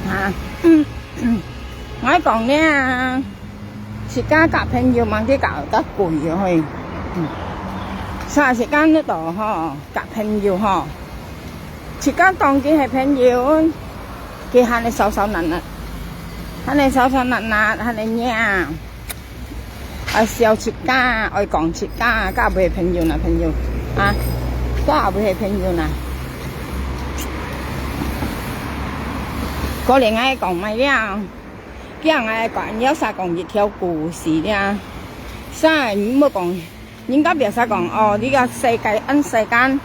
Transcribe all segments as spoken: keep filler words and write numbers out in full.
啊，𠊎講呢，自家交朋友嘛，佢交較貴个嘿。嗯。所以自家呢度吼，交朋友吼，自家當佢係朋友，佢還係少少難難，還係少少難難，還係仰。 愛笑自家，愛講自家，該毋係朋友啦，朋友啊，該毋係朋友啦。過來𠊎講麼个了，今日𠊎講，你要啥講一條故事了，啥你莫講，人家別儕講哦，你个世界恁細間，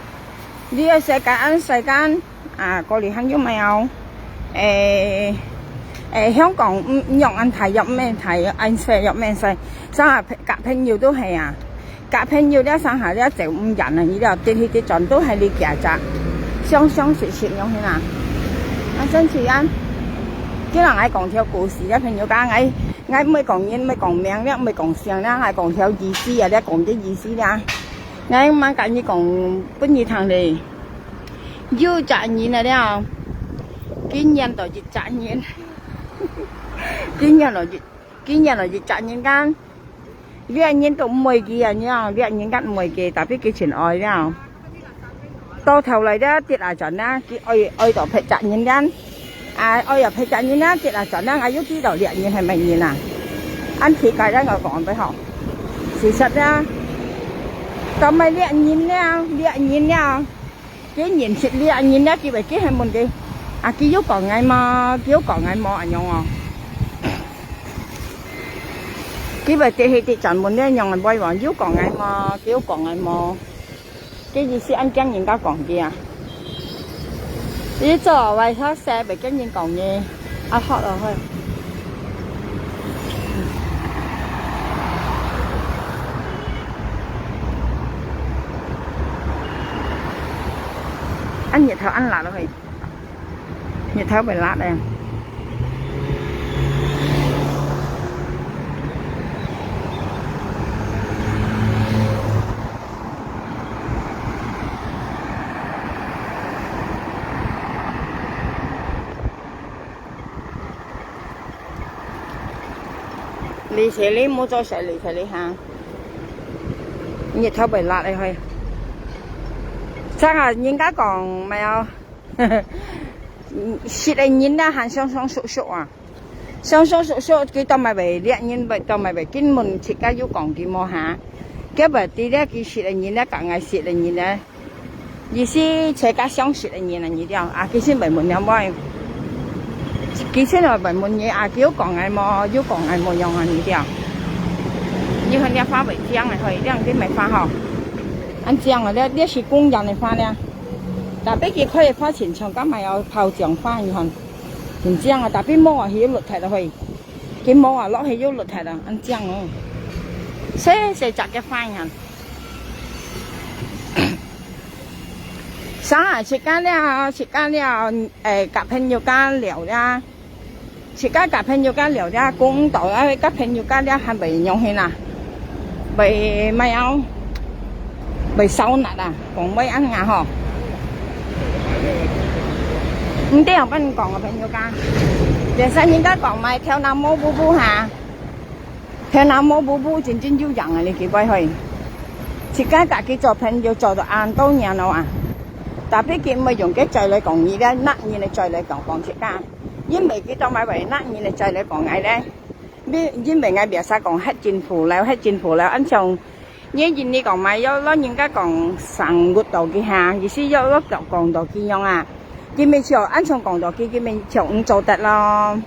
你个世界恁細間， 啊，過來還有無？誒，誒，香港，嗯，仰恁大又毋係大，恁細又毋係細，上下交朋友都係啊。交朋友了，上下了走毋遠啊，你了，跌去跌轉都係你幾隻，相相識識樣形啊。啊，真係啊，今日𠊎講條故事，了朋友講，𠊎，𠊎毋會講人，毋會講名了，毋會講姓了，𠊎講條意思啊，了講个意思了。𠊎毋敢甲你講分你聽咧。 有隻人啊了，佢認到一隻人，佢認到一，佢認到一隻人間，別人都毋會佢啊，你啊，別人間毋會佢，tapi佢盡愛了。到頭來了，跌下轉啦，佢愛，愛到別隻人間，啊，愛到別隻人啦，跌下轉啦，𠊎又知道這人係麼人啊。恁奇怪啦，𠊎講毋好。事實啦，到尾這人了，這人了， 佢認識這人了，佢會，佢還問佢，啊，佢有講𠊎無？佢有講𠊎無？恁樣哦。佢會直去直轉問這樣个話哦，有講𠊎無？佢有講𠊎無？佢意思恁驚人家講佢啊。你做壞事，會驚人講你。 啊，好了，好了。啊，日頭恁辣了嘿，日頭會辣了。 你這裡莫做事，你這裡哈，日頭會辣了嘿。正啊，人家講，無有，識个人啊，還相相熟熟啊。相相熟熟，佢到尾會，這人會到尾會，根本自家有講佢無下。佢會知了，佢識个人啊，甲𠊎識个人啊。 意思自家相識个人啊，你了，啊，佢先會問了無？佢先會問你啊，佢有講𠊎無？有講𠊎無樣啊，你了。你看這花會靚个，可以靚个，這梅花吼，恁靚啊，這，這係公園个花了。Tapi佢開个花親像，敢若有炮仗花，你看，真靚啊。Tapi毛啊，佢又落忒了，可以。佢毛啊，落去又落忒了，恁靚哦。細細隻个花，你看。 上下自家了，自家了，誒，甲朋友家聊了，自家甲朋友家聊了，講到啊，甲朋友家了還袂樣形啊，袂麼樣，袂燒熱啊，講話恁樣吼。毋對，分人講个朋友家，別使人家講嘛，頭腦無烏烏哈。 天啊，無步步真正有影啊！你去拜會，自家家己做朋友做到恁多年了啊，tapi佢毋會用个嘴來講你咧，拿人个嘴來講講自家，因為佢當然會拿人个嘴來講𠊎咧，因因為𠊎biasa講核政府了，核政府了，恁像你印尼講嘛，要老人家講生活到佢下，意思要老講到佢樣啊，佢咪就恁像講到佢，佢咪就毋做得咯。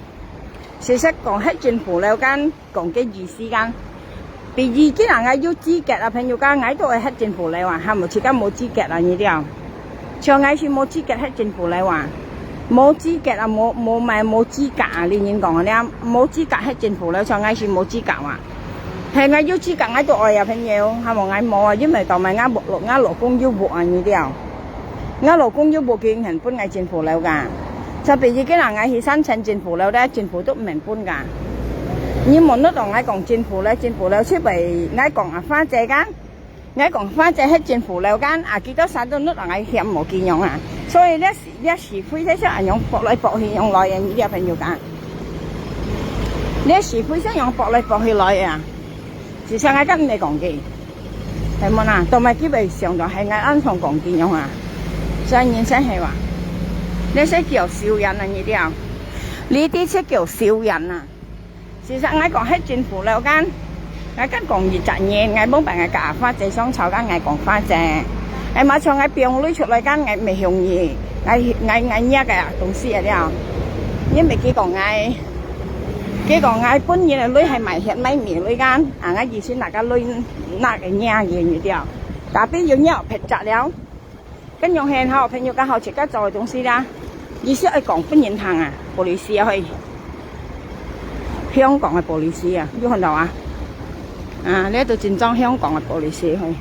事實講核政府了間。 講个意思間。比如今日𠊎有資格啊，朋友家，𠊎都愛核政府了啊，還無自家無資格啊，你了。像𠊎係無資格核政府了啊，無資格啊，無無買無資格啊，你人講个了，無資格核政府了，像𠊎係無資格啊。係𠊎有資格，𠊎都愛啊，朋友，還無𠊎無啊，因為到尾𠊎無，𠊎老公有屋啊，你了。 𠊎老公又無經驗分𠊎政府樓个，所以已經人𠊎去申請政府樓咧，政府都毋肯分个。你問得到𠊎講政府樓，政府樓就會𠊎講啊花姐个， 𠊎講花姐係政府樓間啊，幾多儕都摎𠊎嫌無幾樣啊。所以這，這是非得像恁樣駁來駁去樣來个，你這朋友講。這是非像樣駁來駁去來个啊。其實𠊎根本無講佢，係無啦？都毋係佢會想到係𠊎恁樣講佢樣啊。所以人生係話，這係叫修養啊，你了。你的確叫修養啊。 事實𠊎講係政府樓間，𠊎敢講一隻人，𠊎無辦法佮阿花姐相吵，佮𠊎講花姐。𠊎嘛像𠊎放鐳出來，佮𠊎毋容易，𠊎𠊎𠊎惹个東西了。因為佢講𠊎，佢講𠊎本人个鐳係賣血賣命鐳間，啊𠊎以前拿个鐳，拿个惹个了。Tapi又惹別隻了。 跟用很好朋友剛好自家做个東西啦。你是愛講分人聽啊，policy啊，嘿。香港个policy啊，有看到啊？啊，這都真正香港个policy，嘿。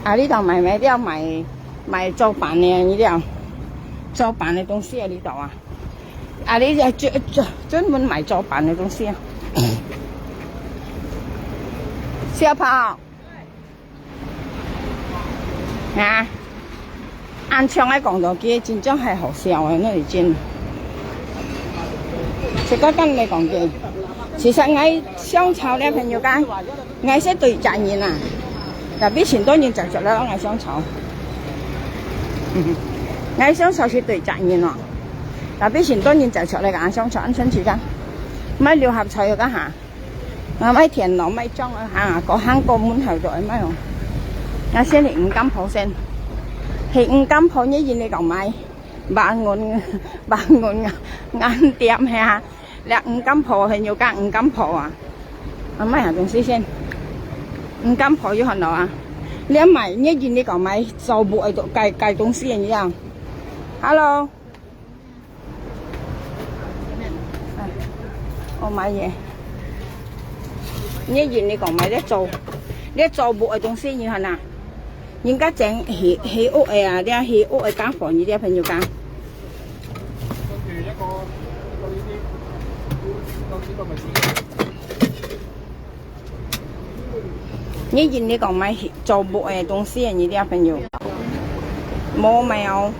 啊，你當買買了買買做飯个，你了做飯个東西啊，你當啊？啊，你就專專專門買做飯个東西啊？小跑。 啊，恁像𠊎講到佢，真正係好笑个，那已經。自家敢來講佢，其實𠊎相吵了朋友間，𠊎係對責任啊。Tapi當多人走出來摎𠊎相吵，𠊎相吵係對責任哦。Tapi當多人走出來摎𠊎相吵，恁生氣个，買六合彩要幹啥？ 啊，買田咯，買莊啊，哈，過行過門口就愛買哦。啊，先去五金鋪先，去五金鋪，你認你講買，bangun bangun ngăn店係啊，這五金鋪係有間五金鋪啊，啊，買下東西先。五金鋪有看到啊，你買，你認你講買，做布愛做，該該東西你啊。Hello。 Oh my耶！你認你講買這做，這做布个東西你看啊，人家整起起屋个啊，這起屋个家伙，你這朋友講。 你認你講買做布个東西啊，你這朋友？無買哦，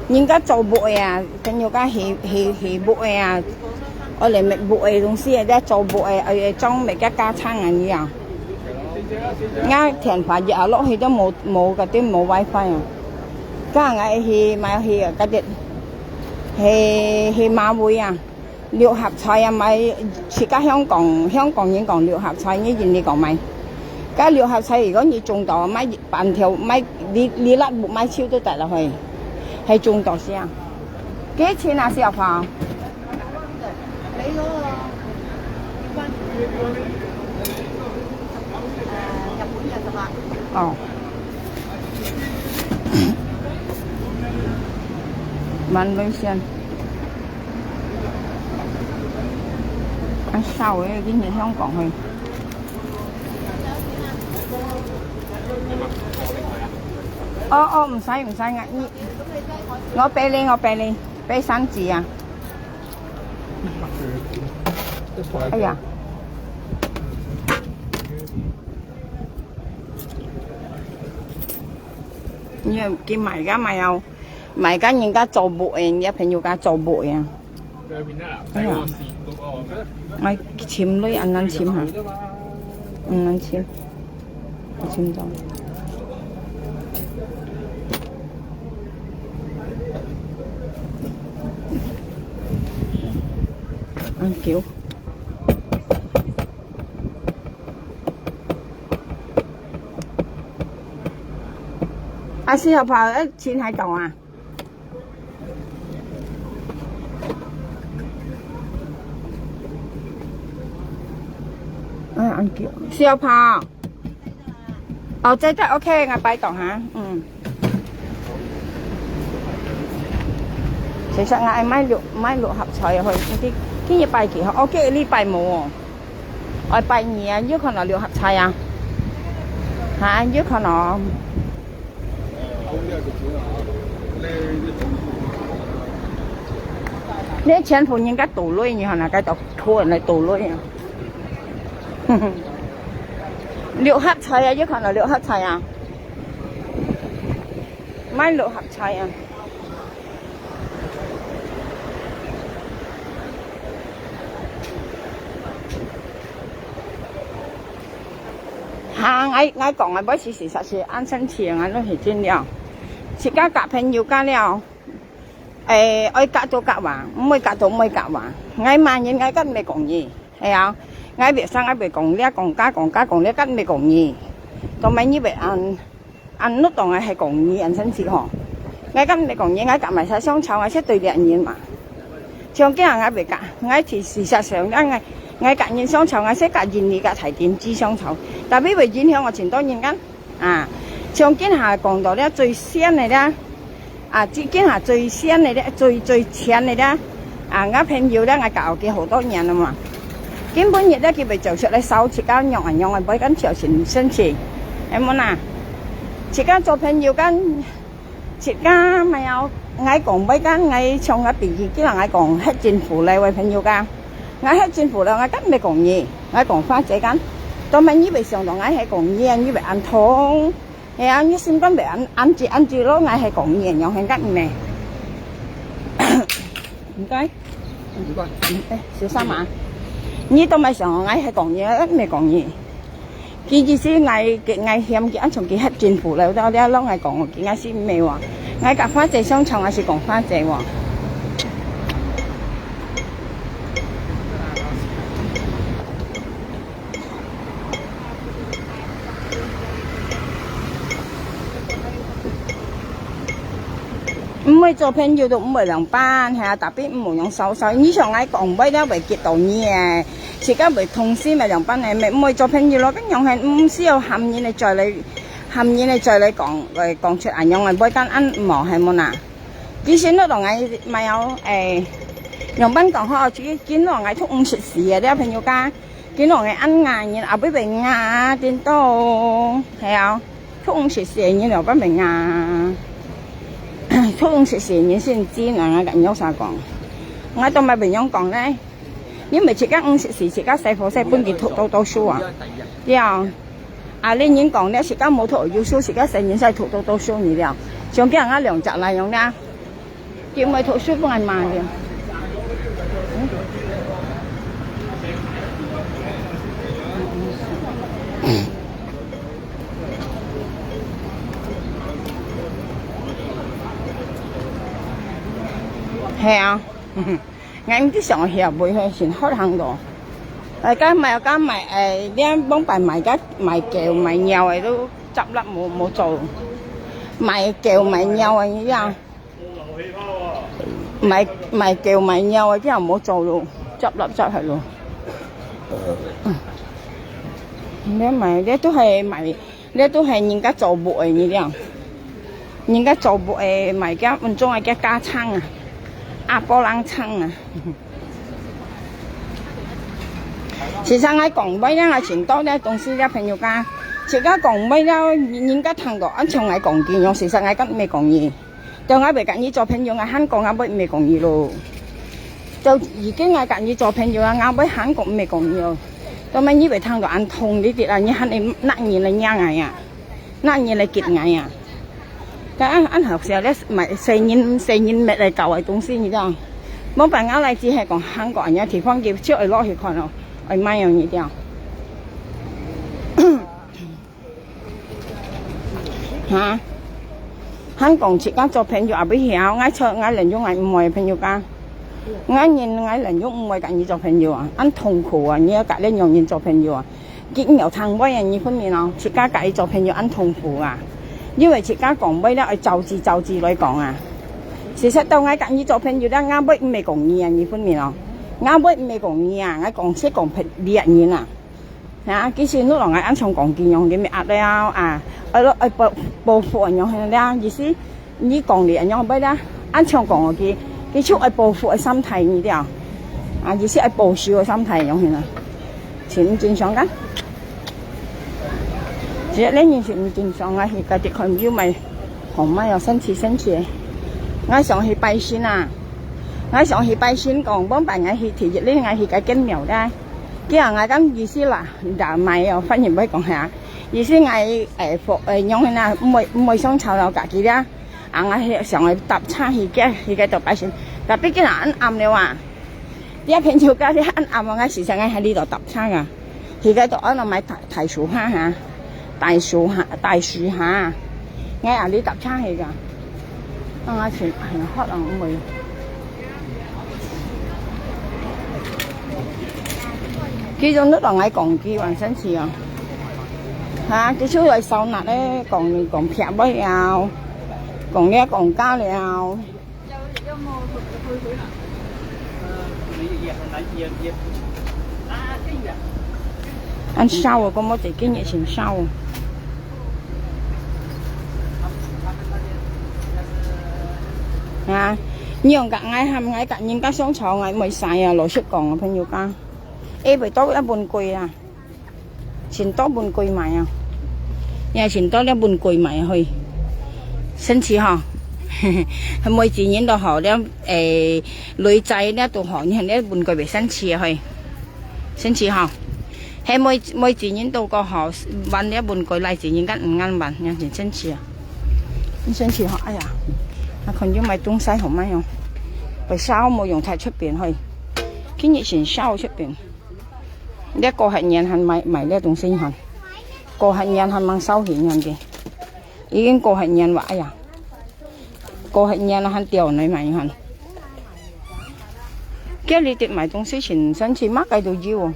人家做布个啊，朋友家起起起布个啊，愛來賣布个東西啊，這做布个，哎，裝賣个家產啊，你啊。𠊎電話一下落去都無無个，都無WiFi啊。該𠊎去買去啊，該隻去去馬尾啊。 六合彩啊，買自家香港香港人講六合彩，你認你講買。該六合彩如果你中到，買半條，買你你拉布買手都得了嘿，係中到先。幾錢啊，小朋友？哦。 萬鐳先。啊，少个，今日香港去。哦哦，毋使毋使，𠊎你，我畀你，我畀你，畀三支啊。哎呀。 你去買个買哦，買个人家做布个，你朋友家做布个啊。哎呀，哎，尋鐳恁難尋哈，恁難尋，我尋到。恁久。 啊，四號跑，呃，錢還到啊？哎，恁久。四號跑。哦，這個OK，𠊎擺到哈，嗯。其實𠊎愛買六，買六合彩个，今，今日拜幾號？哦，今日禮拜無哦。 愛拜二啊，有看到六合彩啊？哈，有看到。你全部人家倒鐳，你看那个倒拖人來倒鐳啊。六合彩啊，有看到六合彩啊？買六合彩啊！哈，𠊎，𠊎講个，毋係事實，係恁生趣，𠊎都係真了。自家交朋友交了，誒，愛交就交啊，毋會交就毋會交啊。𠊎罵人，𠊎敢毋會講你，係啊。𠊎別生，𠊎會講這講該講該講這，敢毋會講你。做麼你會恁，恁怒到𠊎係講你，恁生趣吼。𠊎敢毋會講你，𠊎交麼儕相吵，𠊎係對這人嘛。像今日𠊎會交，𠊎其實上，𠊎，𠊎交人相吵，𠊎係交人，你交大電視相吵，tapi會影響𠊎真多人間。 啊，像今下講到這最鮮个這，啊，今下最鮮个這，最，最鮮个這，啊，𠊎朋友這，𠊎交佢好多年了嘛。今晡日這，佢會走出來燒自家娘啊娘啊，毋會恁生趣，係無啦？自家做朋友間，自家毋係愛，𠊎講毋會恁，𠊎像𠊎比喻，今下𠊎講核盡負了个朋友間。 𠊎核盡負了，𠊎敢毋會講你，𠊎講花姐間。做麼你會想到𠊎係講你啊，你會恁痛？係啊，你心肝會恁，恁直恁直咯，𠊎係講你，仰形敢毋會？毋該。毋該。誒，小心啊！你做麼想到𠊎係講你，𠊎毋會講你。 佢意思𠊎，佢，𠊎嫌佢恁像佢核盡負了，到這摎𠊎講，佢𠊎係毋係話，𠊎交花姐相吵，𠊎係講花姐話。毋會做朋友都毋會兩班，係啊，tapi毋好用燒燒。你像𠊎講，毋會了會激到你誒。 自家會痛心个，仰般呢？毋會做朋友咯，該樣係毋需要喊人來再來，喊人來再來講，來講出恁樣个，毋會講恁無，係無啦？其實呢，同𠊎買哦，誒，仰般講好，今，今晡𠊎都毋識事个，這朋友家，今晡𠊎恁牙人，後尾會牙，顛倒，係啊，都毋識事个人，仰般會牙？都毋識事个人先知，𠊎，𠊎跟你有啥講？𠊎都毋係會樣講呢？ 你毋係自家毋識事，自家細火細分佢讀到多書啊？對啊。啊，你人講了，自家無讀有書，自家細人先讀到多書你了。像今日兩隻來用了，佢毋係讀書分人罵个。嗯。係啊。 𠊎毋知想去啊，買去先好行咯。誒，該買，該買，誒，你往擺買該買狗買貓个都執笠無，無做。買狗買貓个呀，買，買狗買貓个，這樣無做咯，執笠執去咯。你買，你都係買 這都係人家做屋个，你了。人家做屋个，買个，分種个，个家產啊，阿婆人產啊。其實𠊎講買了，𠊎尋到這東西了，朋友家，自家講買了，人家聽到，恁像𠊎講佢樣，其實𠊎根本無講佢。 到𠊎會佮你做朋友，𠊎還講𠊎會毋會講你咯。到已經𠊎佮你做朋友啊，𠊎會還講毋會講你咯。到尾你會聽到恁痛你知啊，你還會拿人來惹𠊎啊，拿人來激𠊎啊。但恁，恁好笑咧，買細人，細人物來搞个東西，你知道？無辦法，𠊎來只係講韓國人个地方，佢就愛落去看咯，愛買哦，你知道？ 哈？還講自家做朋友也毋曉，𠊎做，𠊎連用𠊎毋會朋友家。𠊎人，𠊎連用毋會佮你做朋友啊，恁痛苦啊！你愛佮這樣人做朋友啊？佢有聽話啊，你分明咯，自家佮佢做朋友恁痛苦啊！因為自家講話了，愛照字照字來講啊。事實到𠊎佮你做朋友了，𠊎會毋會講你啊？你分明咯，𠊎會毋會講你啊？𠊎講係講別，別人啊。 啊，其實你摎𠊎恁像講佢樣，佢乜壓了啊，愛，愛保，保護恁樣係啦，意思你講你恁樣，毋係啦，恁像講佢，佢就愛保護个心態你了，啊，意思愛保守个心態樣係啦，係毋正常个。其實呢，人係毋正常啊，佢家己看有買，好買哦，生氣生氣。𠊎想去拜神啊，𠊎想去拜神講，往擺𠊎去第一輪，𠊎去該間廟个。 佢啊，𠊎講意思啦，你打買哦，反正毋會講下。意思𠊎誒服誒用个啦，毋會毋會想吵到家己啦。啊，𠊎想愛搭車去个，去个到拜神，tapi今日恁暗了啊。這朋友家這恁暗啊，𠊎時常𠊎喺呢度搭車啊，去个到安到買大大樹下哈，大樹下大樹下，𠊎啊呢搭車去个。 啊，全很hot啊，因為其中都同𠊎講句，還生趣啊。哈，佢就來燒熱咧，講講劈尾了，講了講價了。恁燒啊，講無一斤也先燒啊。 啊，你用个𠊎喊𠊎个人家想吵𠊎毋會使啊，老實講啊，朋友家。誒，袂到一分貴啊，先到分貴買啊，你係先到了分貴買啊，嘿，生趣吼。每一人都好了，誒，女仔了都好，你看了分貴袂生趣啊，嘿。 生趣吼。係每每一人都講吼，換了分過來一人間五萬萬，你真生趣啊！真生趣吼，哎呀，那看有買東西好買哦，為啥無用太出邊去？今日先燒出邊，這過客人還買買這東西哈，過客人還蠻燒錢个，已經過客人話，哎呀，過客人還掉來買哈。 今日得買東西全生趣，麼个都有哦。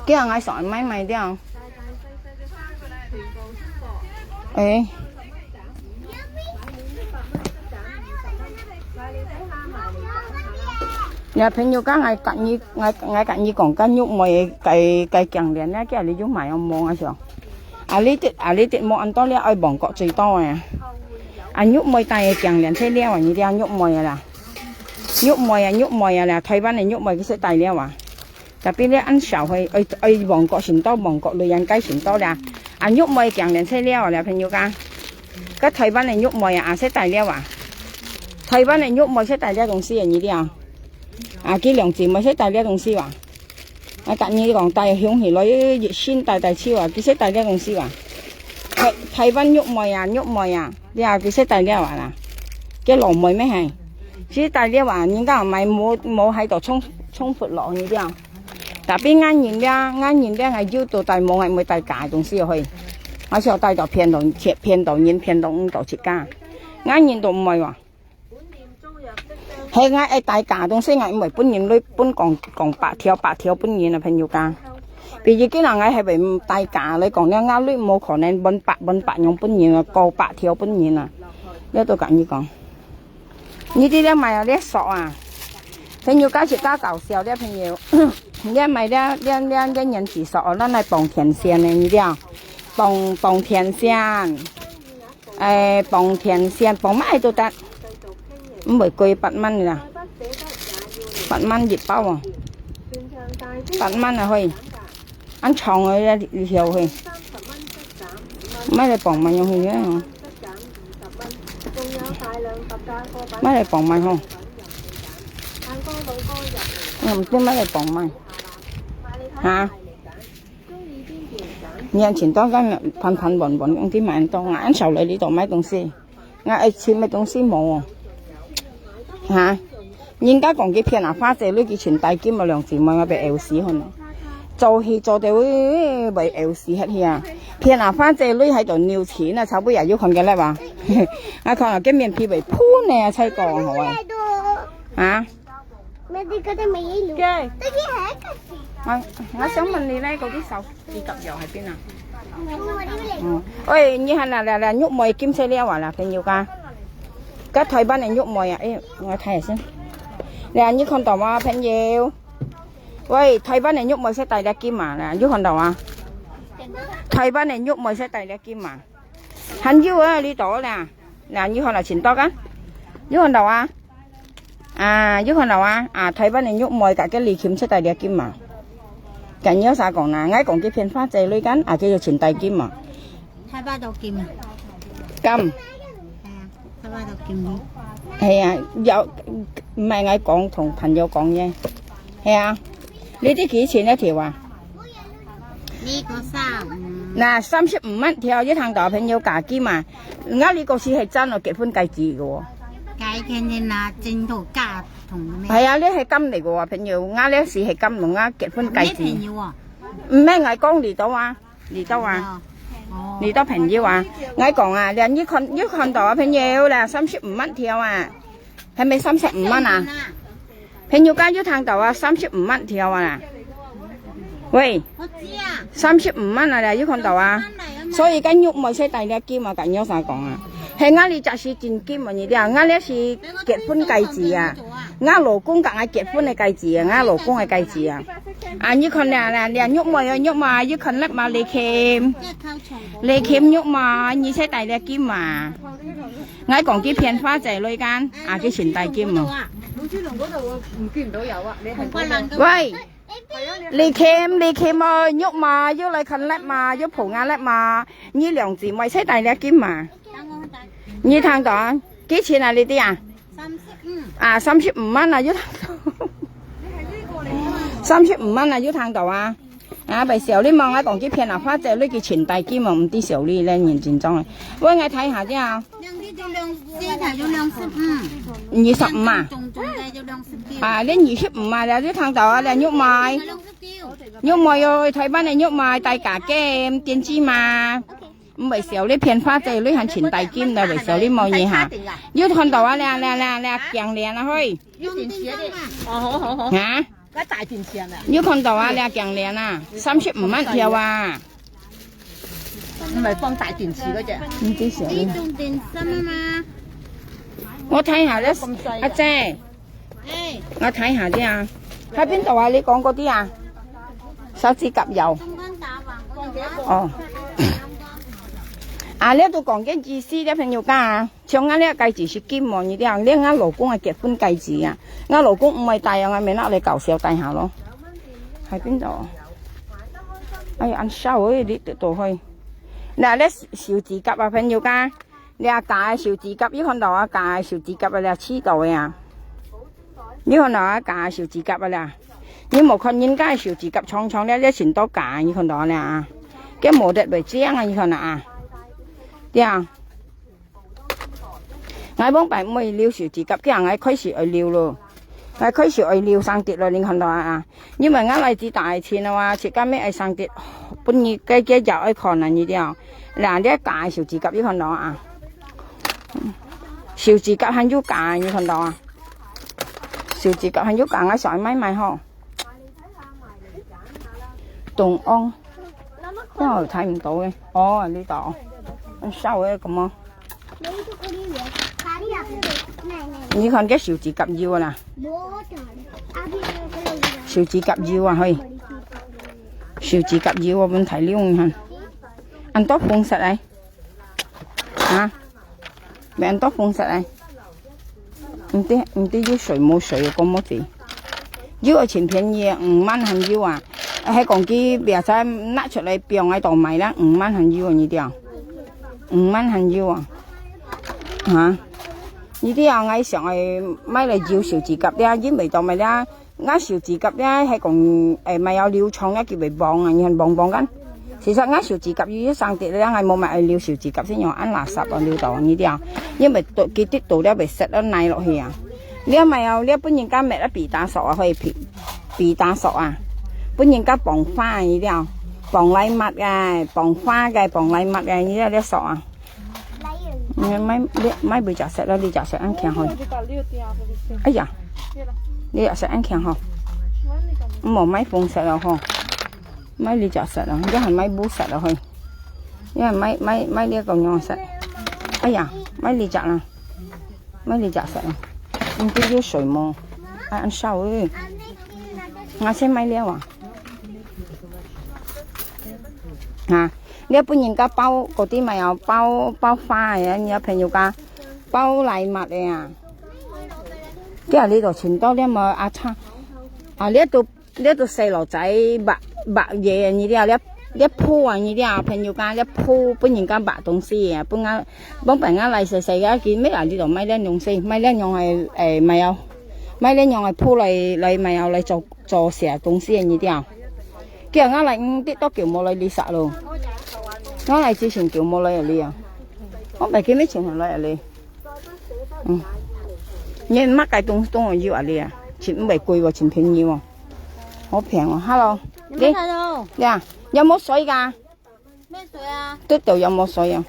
今日𠊎想買買了。誒，你朋友講𠊎甲你，𠊎𠊎甲你講，甲玉妹个个頸鏈呢，今日你有買哦無啊？想。啊，你得啊，你得無恁多了，愛旺角最多个。啊，玉妹戴个頸鏈，這了啊，你了玉妹个啦。 玉妹啊，玉妹啊啦，台灣个玉妹佢識戴了啊。Tapi了恁少歲，愛愛旺角先到，旺角女人街先到了。啊，玉妹頸鏈識了啊，了朋友家。該台灣个玉妹啊，啊識戴了啊。台灣个玉妹識戴了東西啊，你了。啊，佢兩姊妹識戴了東西啊。 啊，逐日講戴香起來，一身戴戴手啊，佢識戴了東西啊。台台灣玉妹啊，玉妹啊，你啊，佢識戴了啊啦。佢老妹咩係？佢戴了啊，人家買無無喺度充充闊落去了。Tapi𠊎人了，𠊎人了，𠊎有都戴無，𠊎毋會戴假个東西去。𠊎想戴到騙到騙到人，騙到毋到自家。𠊎人都毋會哇。 係𠊎愛戴假東西，𠊎毋會分人來分講講白條白條分人啊，朋友家。比如今日𠊎係會戴假來講，了𠊎來無可能分白分白樣分人啊，講白條分人啊。了都甲你講，你這了買啊，這索啊，朋友家是較搞笑了，朋友，這買了這這這原子索哦，咱來綁電線个，你了，綁綁電線。 誒，綁電線，綁麼个都得，毋會貴，八萬啦，八萬一包哦，八萬啊，嘿，恁長个這條嘿，買來綁嘛用去个哦，買來綁嘛吼，嗯，毋知買來綁嘛，哈？ 你還盡多間盤盤穩穩，用啲買到，𠊎恁少來呢度買東西，𠊎愛尋个東西無哦。哈？人家講佢騙啊，花姐女佢全帶金啊，兩姊妹𠊎被枵死好呢。做戲做到會枵死忒去啊！騙啊，花姐女喺度扭錢啊，差不多也有看个了吧？𠊎看啊，佢面皮會噴呢，才講好啊。啊？ Nanti kau tak main lu. Okey. Tadi hai kasi. 啊，𠊎想問你呢，嗰啲手指甲油喺邊啊？嗯。喂，你看啦，啦，啦，玉妹金色了啊啦，朋友家。該台灣个玉妹啊，誒，𠊎睇下先。啦，你看到嗎，朋友？喂，台灣个玉妹識戴這金啊，啦，你看到啊？台灣个玉妹識戴這金啊？還有啊，你到啦，啦，你看到盡多个？你看到啊？ 啊，有看到啊？啊，台灣个玉妹甲个禮金出大禮金嘛。甲你有啥講啦？𠊎講佢騙花姐女間，啊，佢有穿大金嘛。台北到金啊？金。係啊，台北到金。係啊，有，毋係𠊎講，同朋友講个。係啊，你知幾錢一條啊？呢個三，嗯，那三十五萬條，有聽到朋友價金嘛？𠊎呢個係係真哦，結婚戒指个哦。該天天啊，真多價同个咩？係啊，你係金嚟个哦，朋友，𠊎呢係係金同𠊎結婚戒指。你朋友啊？毋係，𠊎講你到啊，你到啊，哦。你到朋友啊，𠊎講啊，你你看你看到啊，朋友啦，三十五萬條啊，係咪三十五萬啊？ 朋友家有聽到啊，三十五萬條啊。喂，我知啊。三十五萬啊，有看到啊。所以該玉妹使戴這金啊，該有啥講啊？係𠊎這隻係真金啊，你聽，𠊎這係結婚戒指啊。𠊎老公同𠊎結婚个戒指啊，𠊎老公个戒指啊。啊，你看啦啦，啦玉妹啊，玉妹啊，you can let my 禮金，禮金玉妹，你使戴這金啊？ 𠊎講佢騙花姐女間，啊，佢先戴金哦。喂，你欠，你欠哦，玉嘛，又來看let嘛，又捧啊let嘛，你兩姊妹使戴這金嘛？你聽到啊？幾錢啊？你知啊？啊，三十五萬啊，又聽到。三十五萬啊，又聽到啊？ 啊，袂笑你望，𠊎講佢騙啊，花姐女佢錢袋金哦，毋知笑你咧，認真裝个。喂，𠊎睇下先啊。兩支就兩，這台就兩十五。二十五啊？中中个就兩十九。啊，你二十五啊，了就聽到啊，了玉妹。兩十九。玉妹喲，台灣个玉妹，戴假金，電子嘛。毋會笑你騙花姐女還錢袋金了，袂笑你無嘢哈。又看到啊，了了了了，強烈啊，嘿。用電線啊。哦，好好好。啊？ 該大電池啊？有看到啊，這頸鏈啊，三十五萬條啊。毋係放大電池嗰隻。你知曉呢？你用電線啊嘛。我睇下咧，阿姐，哎，我睇下啲啊，喺邊度啊？你講嗰啲啊？手指甲油。中間打橫嗰度啊。哦。啊，你都講緊意思，啲朋友家啊。 像𠊎這戒指係金哦，你聽，連𠊎老公个結婚戒指啊，𠊎老公毋會戴啊，𠊎咪拿來搞笑戴下咯。喺邊度？哎呀，恁少誒，你都都會。那這手指甲啊，朋友家，這假个手指甲，你看到啊，假个手指甲啊，這刺到个啊。你看到啊，假个手指甲啊啦。你無看人家个手指甲長長咧，這先到假个，你看到啊啦啊。這無得袂靚啊，你看啊啊。對啊。 𠊎往擺毋會留手指甲，今𠊎開始愛留咯。𠊎開始愛留生得咯，你看到啊？因為𠊎來自大个錢啊，自家乜愛生得，本日該个也愛看啊，你聽。嗱，這假个手指甲，你看到啊？手指甲還有假个，你看到啊？手指甲還有假个，想愛買買吼。 東安，哦，睇毋到誒。哦，呢度，恁少誒，咁啊。你看這手指甲油啊啦，手指甲油啊，嘿，手指甲油啊，分大量你看，恁多紅色誒。 啊，免到紅色誒。毋知，毋知有水無水，講無知。有个錢便宜，五萬還有啊。還講佢別儕拿出來放喺度賣啦，五萬還有啊，你聽。五萬還有啊。哈？你聽啊，𠊎想愛買來油手指甲，這因為到買了 𠊎手指甲咧，係講，誒，買要留長咧，佢會黃啊，你看黃黃kan。其實𠊎手指甲有一生得咧，𠊎無買愛留手指甲，先用恁垃圾啊，留到你了，因為都，佢滴到了會塞到泥落去啊。你買要，你分人家搣啊，皮打索啊，可以皮，皮打索啊，分人家綁花啊，你了，綁禮物个，綁花个，綁禮物个，你了，你索啊。 你買，你買幾隻色啦？你隻色恁強吼。哎呀，你隻色恁強吼。毋好買紅色了吼。買你隻色啦，你還買烏色了吼。你還買，買，買這個樣色。哎呀，買你隻啦。買你隻色啦。你都有水無？哎，恁少誒。𠊎先買了啊。哈。 你分人家包，嗰啲買啊，包，包花个啊，你个朋友家包禮物个啊。這下你就尋到了無？啊，差，啊，你都，你都細路仔，買，買嘢啊，你了，你，你鋪啊，你了，朋友家，你鋪分人家買東西啊，分啊，往擺啊來細細个，佢乜啊，你就買了東西，買了樣个，誒，買啊，買了樣个鋪來，來買啊，來做，做些東西啊，你了。叫𠊎來，嗯，跌到叫無來哩煞咯。𠊎來之前叫無來哩啊。我毋記得以前來哩。嗯。你麼个東東有啊哩啊？真毋會貴喎，真便宜喎。好平哦。Hello。你們看哦。呀，有沒有水啊？沒水啊。都都有沒有水啊？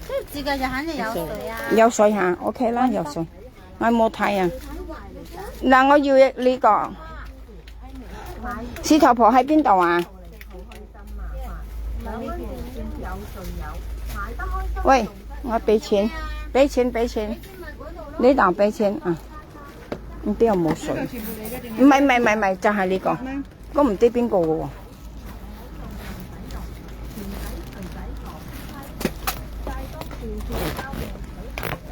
這幾個人還是有水啊。有水哈，OK啦，有水。 𠊎無睇啊。那𠊎有一個。石頭婆喺邊度啊？喂，𠊎俾錢，俾錢，俾錢。你等俾錢啊。你邊有無水？毋係，毋係，毋係，毋係，就係呢個。 我毋知邊個个喎。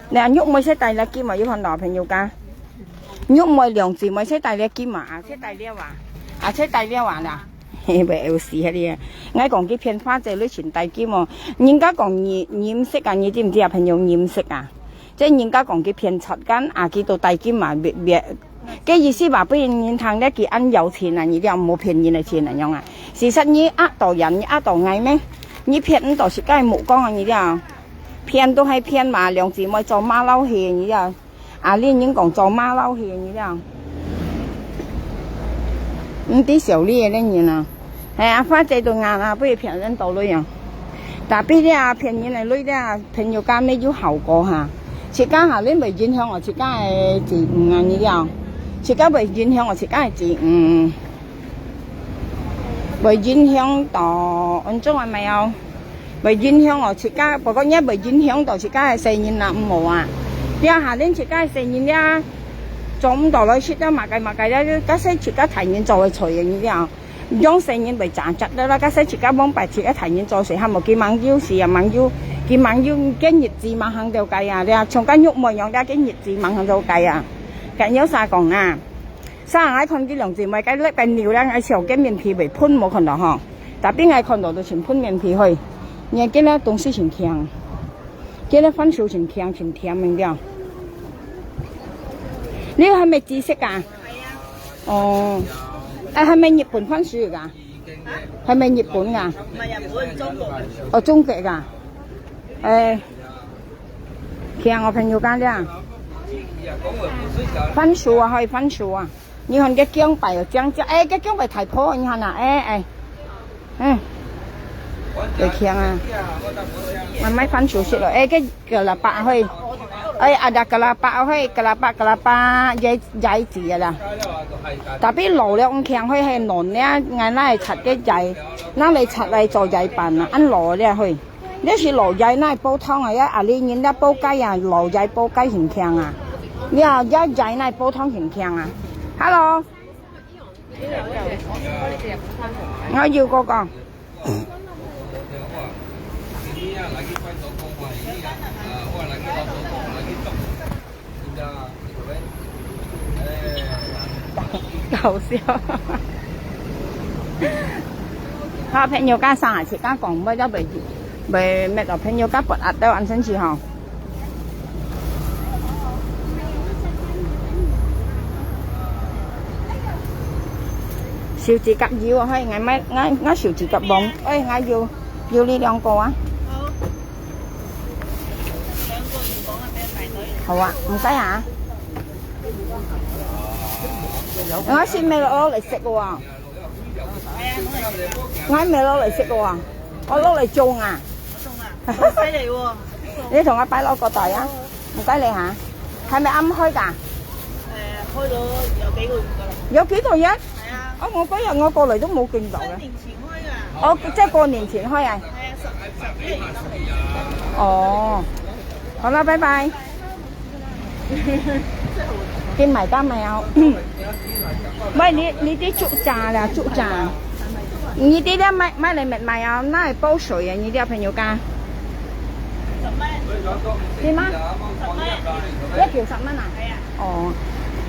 你啊，玉妹識戴這金嘛，有看到朋友家？玉妹兩姊妹識戴這金嘛，啊，識戴了啊，啊，識戴了啊啦。嘿，會有事迄啲啊。𠊎講佢騙花姐，你全戴金哦。人家講你，你毋識啊，你知毋知啊？朋友，你毋識啊？ 即係人家講佢騙賊，該啊佢都戴金嘛，別別，該意思話，分人聽咧，佢恁有錢啊，你了無騙人个錢啊樣啊？事實你呃到人，你呃到𠊎咩？你騙毋到自家个目光啊，你了騙都係騙嘛，兩姊妹做馬lau戲，你了，啊，你人講做馬lau戲，你了。 毋知小麗个人啊。哎呀，花姐都硬啊，不如騙人多鐳啊。Tapi這騙人个鐳這，朋友家沒有效果哈。自家哈，你會影響哦，自家个子女啊，你了。自家會影響哦，自家个子女。會影響到，安怎啊，沒有？ 會影響哦，自家，不過也會影響到自家个細人啦，毋好啊。這下恁自家个細人了，做毋到來食到麼个麼个了，假使自家大人做个菜个了，用細人會爭執了啦。假使自家往擺自家大人做事，還無佢吂有事啊，吂有，佢吂有个日子吂行到該啊，這像該玉妹樣，這个日子吂行到該啊。該有啥講啊？ 上𠊎看佢兩姊妹，該粒个牛咧，𠊎笑个面皮會噴，無看到吼。Tapi𠊎看到都全噴面皮去。你看，今日東西全強，今日番薯全強，全甜个了。你還沒紫色啊？哦，哎，還沒日本番薯啊？還沒日本啊？哦，中國啊？哎。 強哦，朋友家了。番薯啊，還有番薯啊。你看這薑白哦，薑薑，哎，這薑白大婆，你看啊，哎哎，嗯，會強啊。買買番薯食咯，哎，這个喇叭會，哎，ada kelapa會，kelapa kelapa，椰椰子个啦。Tapi老了，強會係嫩了，𠊎拿來切个椰，拿來切來做椰粄啊，恁老了會。 這係老椰拿來煲湯啊，這阿里人家煲雞啊，老椰煲雞很強啊。這這椰拿來煲湯很強啊。Hello，我有嗰個。搞笑。好，朋友家上啊，自家講，毋好了，會會滅到朋友家不壓到安生去吼。手指甲油啊，嘿，𠊎買，𠊎，𠊎手指甲黃，哎，𠊎有，有呢兩個啊。 好啊，毋使啊。𠊎先買落來食个啊。𠊎買落來食个啊。我落來種啊。好犀利喎！你同我擺落個袋啊，毋使你下，係咪啱開㗎？誒，開咗有幾個月㗎啦。有幾個月？係啊。哦，我嗰日我過嚟都冇見到嘅。新年前開㗎。哦，即係過年前開啊。係啊，十十一月十。哦，好啦，拜拜。見埋單未啊？喂，你你啲竹蔗啦，竹蔗。你啲咧買買嚟賣賣啊，拿來煲水啊，你啲朋友家。十蚊。點啊？十蚊。一條十蚊啊？係啊。哦，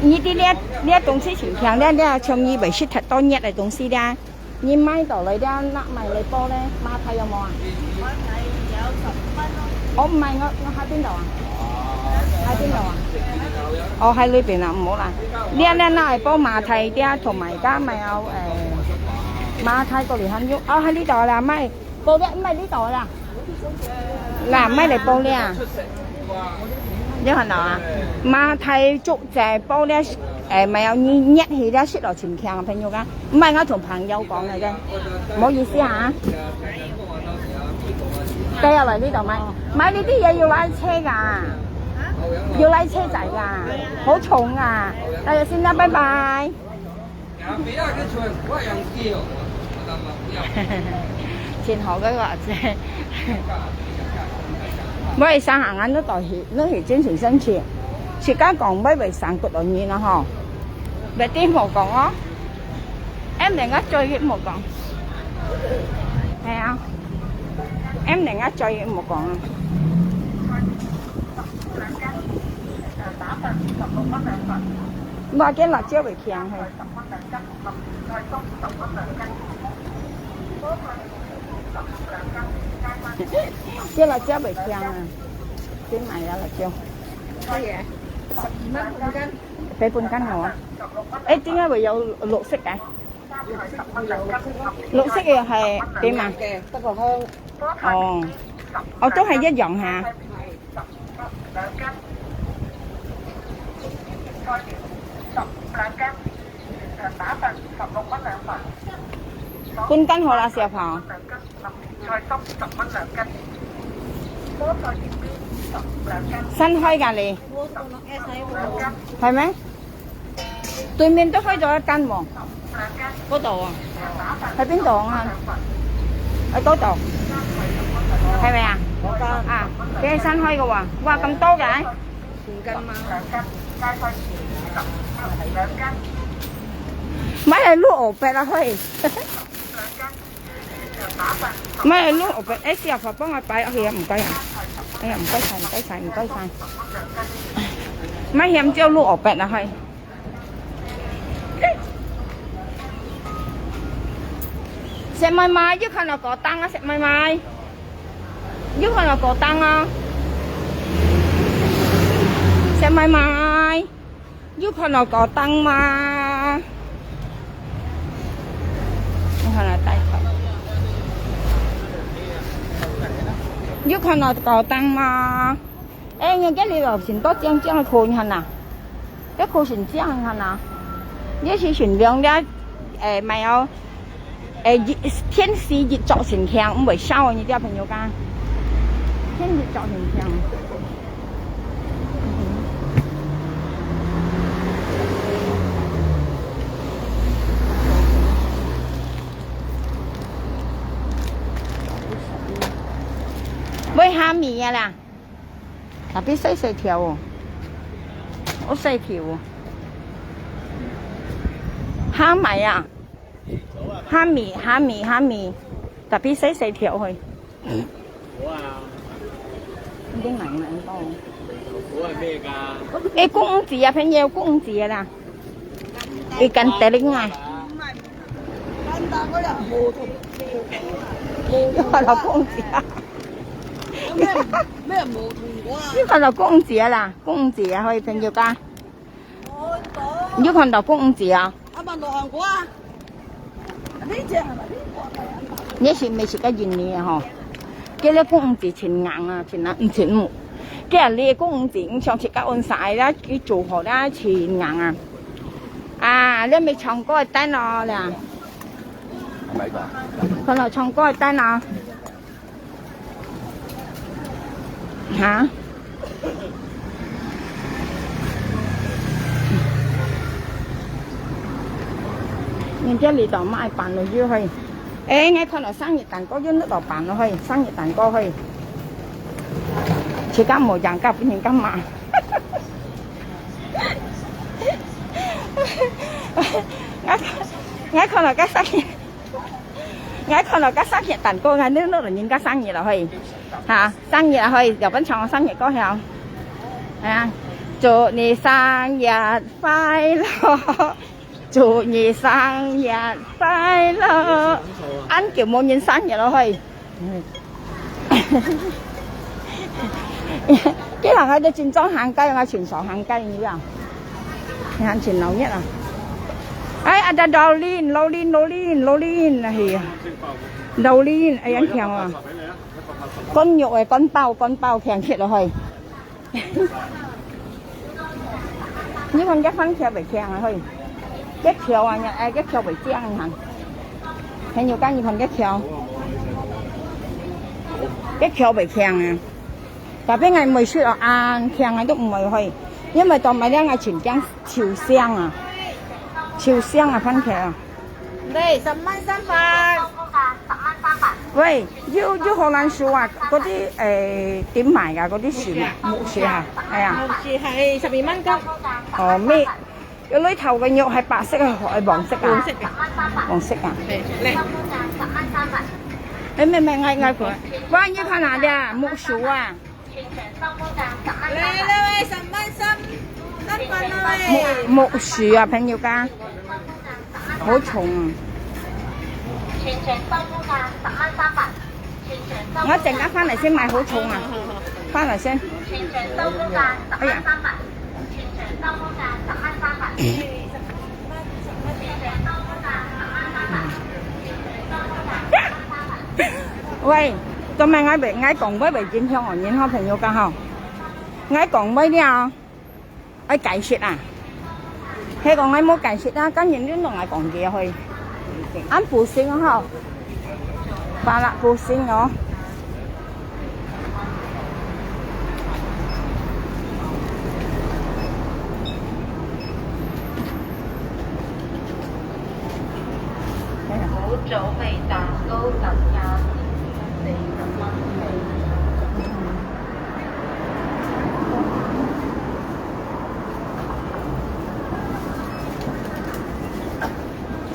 你啲咧咧東西全強咧，咧像你會食忒多熱个東西咧。 你買到來這，拿買來煲咧，馬太有無啊？馬太有十蚊咯。哦，毋係，我我下邊度啊？喺邊度啊？哦，喺呢邊啊，毋好啦。你啊，你啊，那係包馬蹄啲啊，同埋加埋有誒馬蹄過嚟很肉。哦，喺呢度啦，買包啲，買呢度啦。嗱，買嚟包啲啊。你看到啊？馬蹄竹仔包啲，誒，買有你熱氣啲，食落盡強，朋友講。 毋係，我同朋友講个啫，毋好意思啊。帶入來呢度買，買呢啲嘢要拉車㗎，要拉車仔㗎，好重啊！大家先啦，拜拜。盡好个話啫。我係生行緊都到去，都係精神生趣。自家講，我會生骨頭人啊吼。別啲無講哦。 M零啊，最無講。係啊，M零啊，最無講啊。我見辣椒會強係。見辣椒會強啊，先買啊辣椒。可以啊，十二蚊半斤。 俾半斤我啊。誒，點解會有綠色嘅？綠色嘅係點啊？嘅，不過香。哦，哦，都係一樣下。半斤好啦，小朋友。 新開㗎你？係咩？對面都開咗一間喎。嗰度啊？喺邊度啊？喺嗰度？係咪啊？嗰間。啊，佢係新開嘅喎。哇，咁多嘅？五斤嘛。買嚟滷河北啊，可以。 買滷河北，誒，小婆幫我擺落去啊，毋該啊。哎呀，毋該晒，毋該晒，毋該晒。買香蕉滷河北啊，係。食買買，要看到過當啊，食買買。要看到過當啊。食買買。 有看到高檔嗎？有看到大頭。有看到高檔嗎？哎，你這裡有很多靚靚的褲，你看吶，這褲很靚，你看吶。這是很靚的，哎，買哦。 誒，一，天時熱著成強，毋會燒，你知朋友講？天熱著成強。買蝦米啊啦！ Tapi細細條哦，好細條哦。蝦米啊，蝦米，蝦米，蝦米，tapi細細條去。已經買買到。誒，公子啊，朋友，公子啊啦。Ikan teling啊。 看到公子啊！你看到公子啊啦，公子啊，可以朋友家。你看到公子啊？你食毋食个印尼啊吼？叫你公子真硬啊，真硬，毋真木。叫你公子，你像自家安晒啦，佢做好啦，真硬啊。 啊，你咪唱歌个單哦啦。哪一个？看到唱歌个單啊。哈？人家里头卖板了就会。哎，你看到生日蛋糕就那个板了会，生日蛋糕会。自家无养个，不能干嘛？ 𠊎看，𠊎看到个生日，𠊎看到个生日蛋糕，𠊎呢，老人家生日了嘿，哈，生日了嘿，有本唱生日歌晓。哎呀，祝你生日快樂，祝你生日快樂，恁久無人生日了嘿。行啊，都真早行街，𠊎盡少行街呢啊。你看盡鬧熱啊！哎，啊，這榴槤，榴槤，榴槤，榴槤啊，係啊，榴槤，哎呀，香啊！乾肉誒，乾包，乾包，香極了嘿。你看這番茄會香啊嘿，這條啊，哎，這條會香啊。還有講你看這條，這條會香啊。 Tapi𠊎毋會食哦，恁香𠊎都毋會去，因為到買了𠊎盡驚臭香啊，臭香啊，番茄啊。對，十蚊三份。喂，有有荷蘭薯啊，嗰啲誒點賣㗎？嗰啲薯，木薯啊，係啊。木薯係十二蚊斤。哦，咩？ 有裡頭个肉係白色个，係黃色啊？黃色个。黃色啊？係，靚。誒，咩咩，𠊎𠊎看，哇，你看哪裡啊？木薯啊？來來來，十蚊三三份啊！木木薯啊，朋友家，好重啊！我陣間翻嚟先買，好重啊！翻嚟先。哎呀！ 喂，做麼个𠊎會，𠊎講話會影響人吼，朋友家吼？𠊎講話了，愛解釋啊？係講𠊎無解釋啊，今日你同𠊎講嘢去，恁不行吼。 Pala pusing, oh.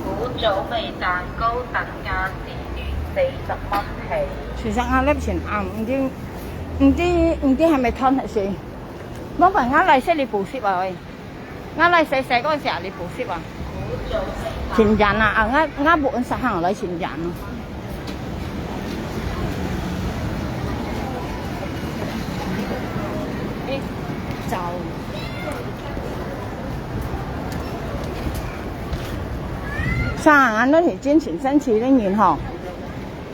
古早味蛋糕特價四元四十蚊起。其實𠊎粒錢啊，毋知毋知毋知係咪斷忒先。無怪𠊎來食你補習啊喂，𠊎來細細個時候你補習啊。盡遠啊，啊，𠊎𠊎無恁識行來盡遠啊。走。 上岸都係真正生趣个人吼。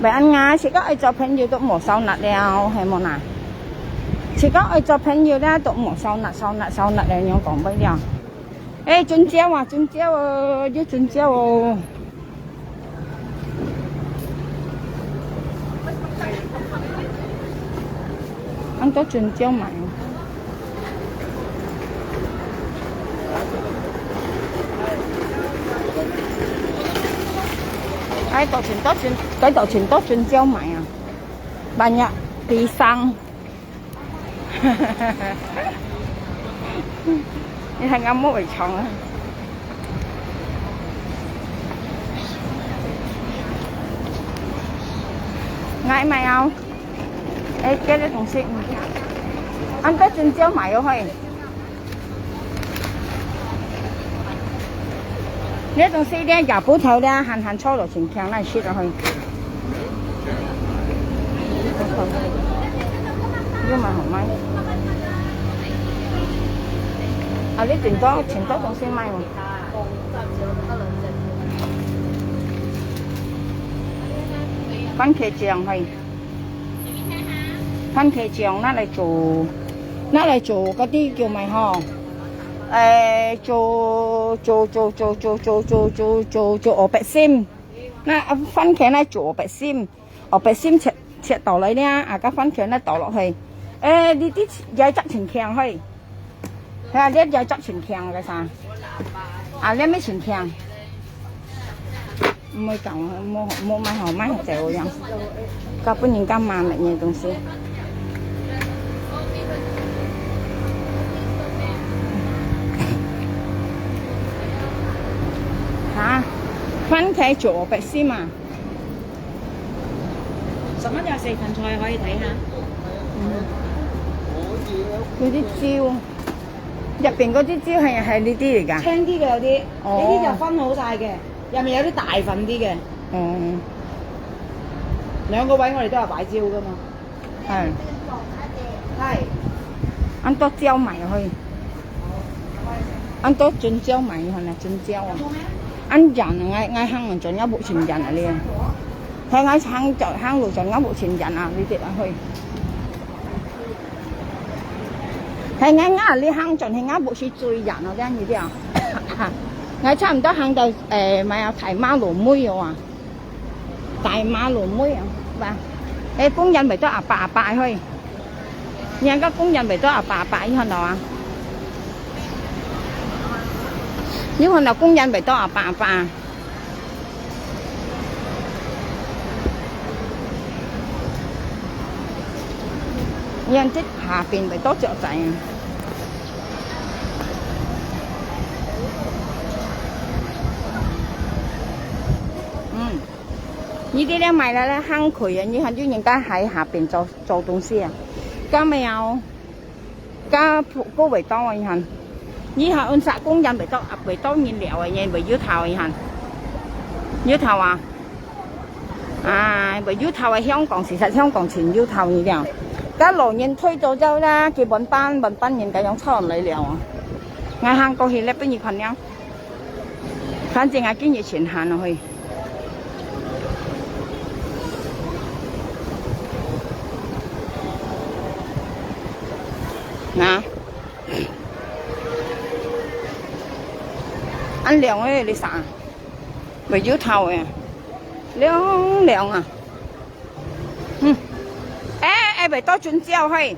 袂恁樣，自家愛做朋友都無燒熱了，係無哪？自家愛做朋友咧，都無燒熱、燒熱、燒熱了，樣講袂了。誒，準焦啊，準焦哦，有準焦哦。 恁多準焦賣哦。哎，多準多準，該多準多準焦賣啊！Banyak pisang。你看𠊎莫會搶啊！𠊎買哦。 哎，這個東西，嗯，恁多準焦賣哦嘿。這東西咧，也不透咧，閒閒坐落盡強來食哦嘿。又蠻好賣。啊，你盡多盡多東西賣哦。番茄醬嘿。 番茄醬拿來做，拿來做該兜叫麼个吼？誒，做做做做做做做做做做莴蓯心。該番茄拿來做莴蓯心，莴蓯心切切倒來咧，啊，該番茄拿倒落去。誒，你你也執盡強嘿。 係啊，這也執盡強个啥？啊，這乜盡強？毋會講，無無買好買走樣，搞分人家罵乜嘢東西。哈？番茄做莴蓯心啊？ 十蚊有四份菜可以睇下。嗯。嗰啲蕉，入邊嗰啲蕉係係呢啲嚟㗎？青啲嘅有啲，哦。呢啲就分好晒嘅，入面有啲大份啲嘅。哦。兩個位我哋都有擺蕉㗎嘛。係。係。恁多蕉賣去，恁多青椒賣去啦，青椒啊。恁遠啊，𠊎，𠊎行轉也無錢錢啊咧。係𠊎行轉，行路轉也無錢錢啊，你知啊去。係𠊎，𠊎這行轉係𠊎無去追人啊，這樣子啊。𠊎差毋多行到，誒，買啊大馬路尾哦啊。 大馬路尾啊，哇！誒，公園圍到阿伯阿伯去，人家公園圍到阿伯阿伯，你看到啊？你看到公園圍到阿伯阿伯啊？你看這下邊圍到雀仔啊！ 嗯，你這裡買了咧，行開啊，你看有人家在下邊做，做東西啊。該沒有，該鋪，該味道啊，你看，你看，阮煞公園味道，啊，味道人了啊，人會有頭啊，你看，有頭啊。 啊，會有頭个香港，事實香港全有頭个了。該老人退咗休啦，佢慢慢，慢慢人家樣出來了。𠊎行過去咧，分你看了。反正啊，今日全行落去。啊，恁涼个，你啥？ 會有頭个，涼涼啊。嗯，誒，誒，會到青椒嘿。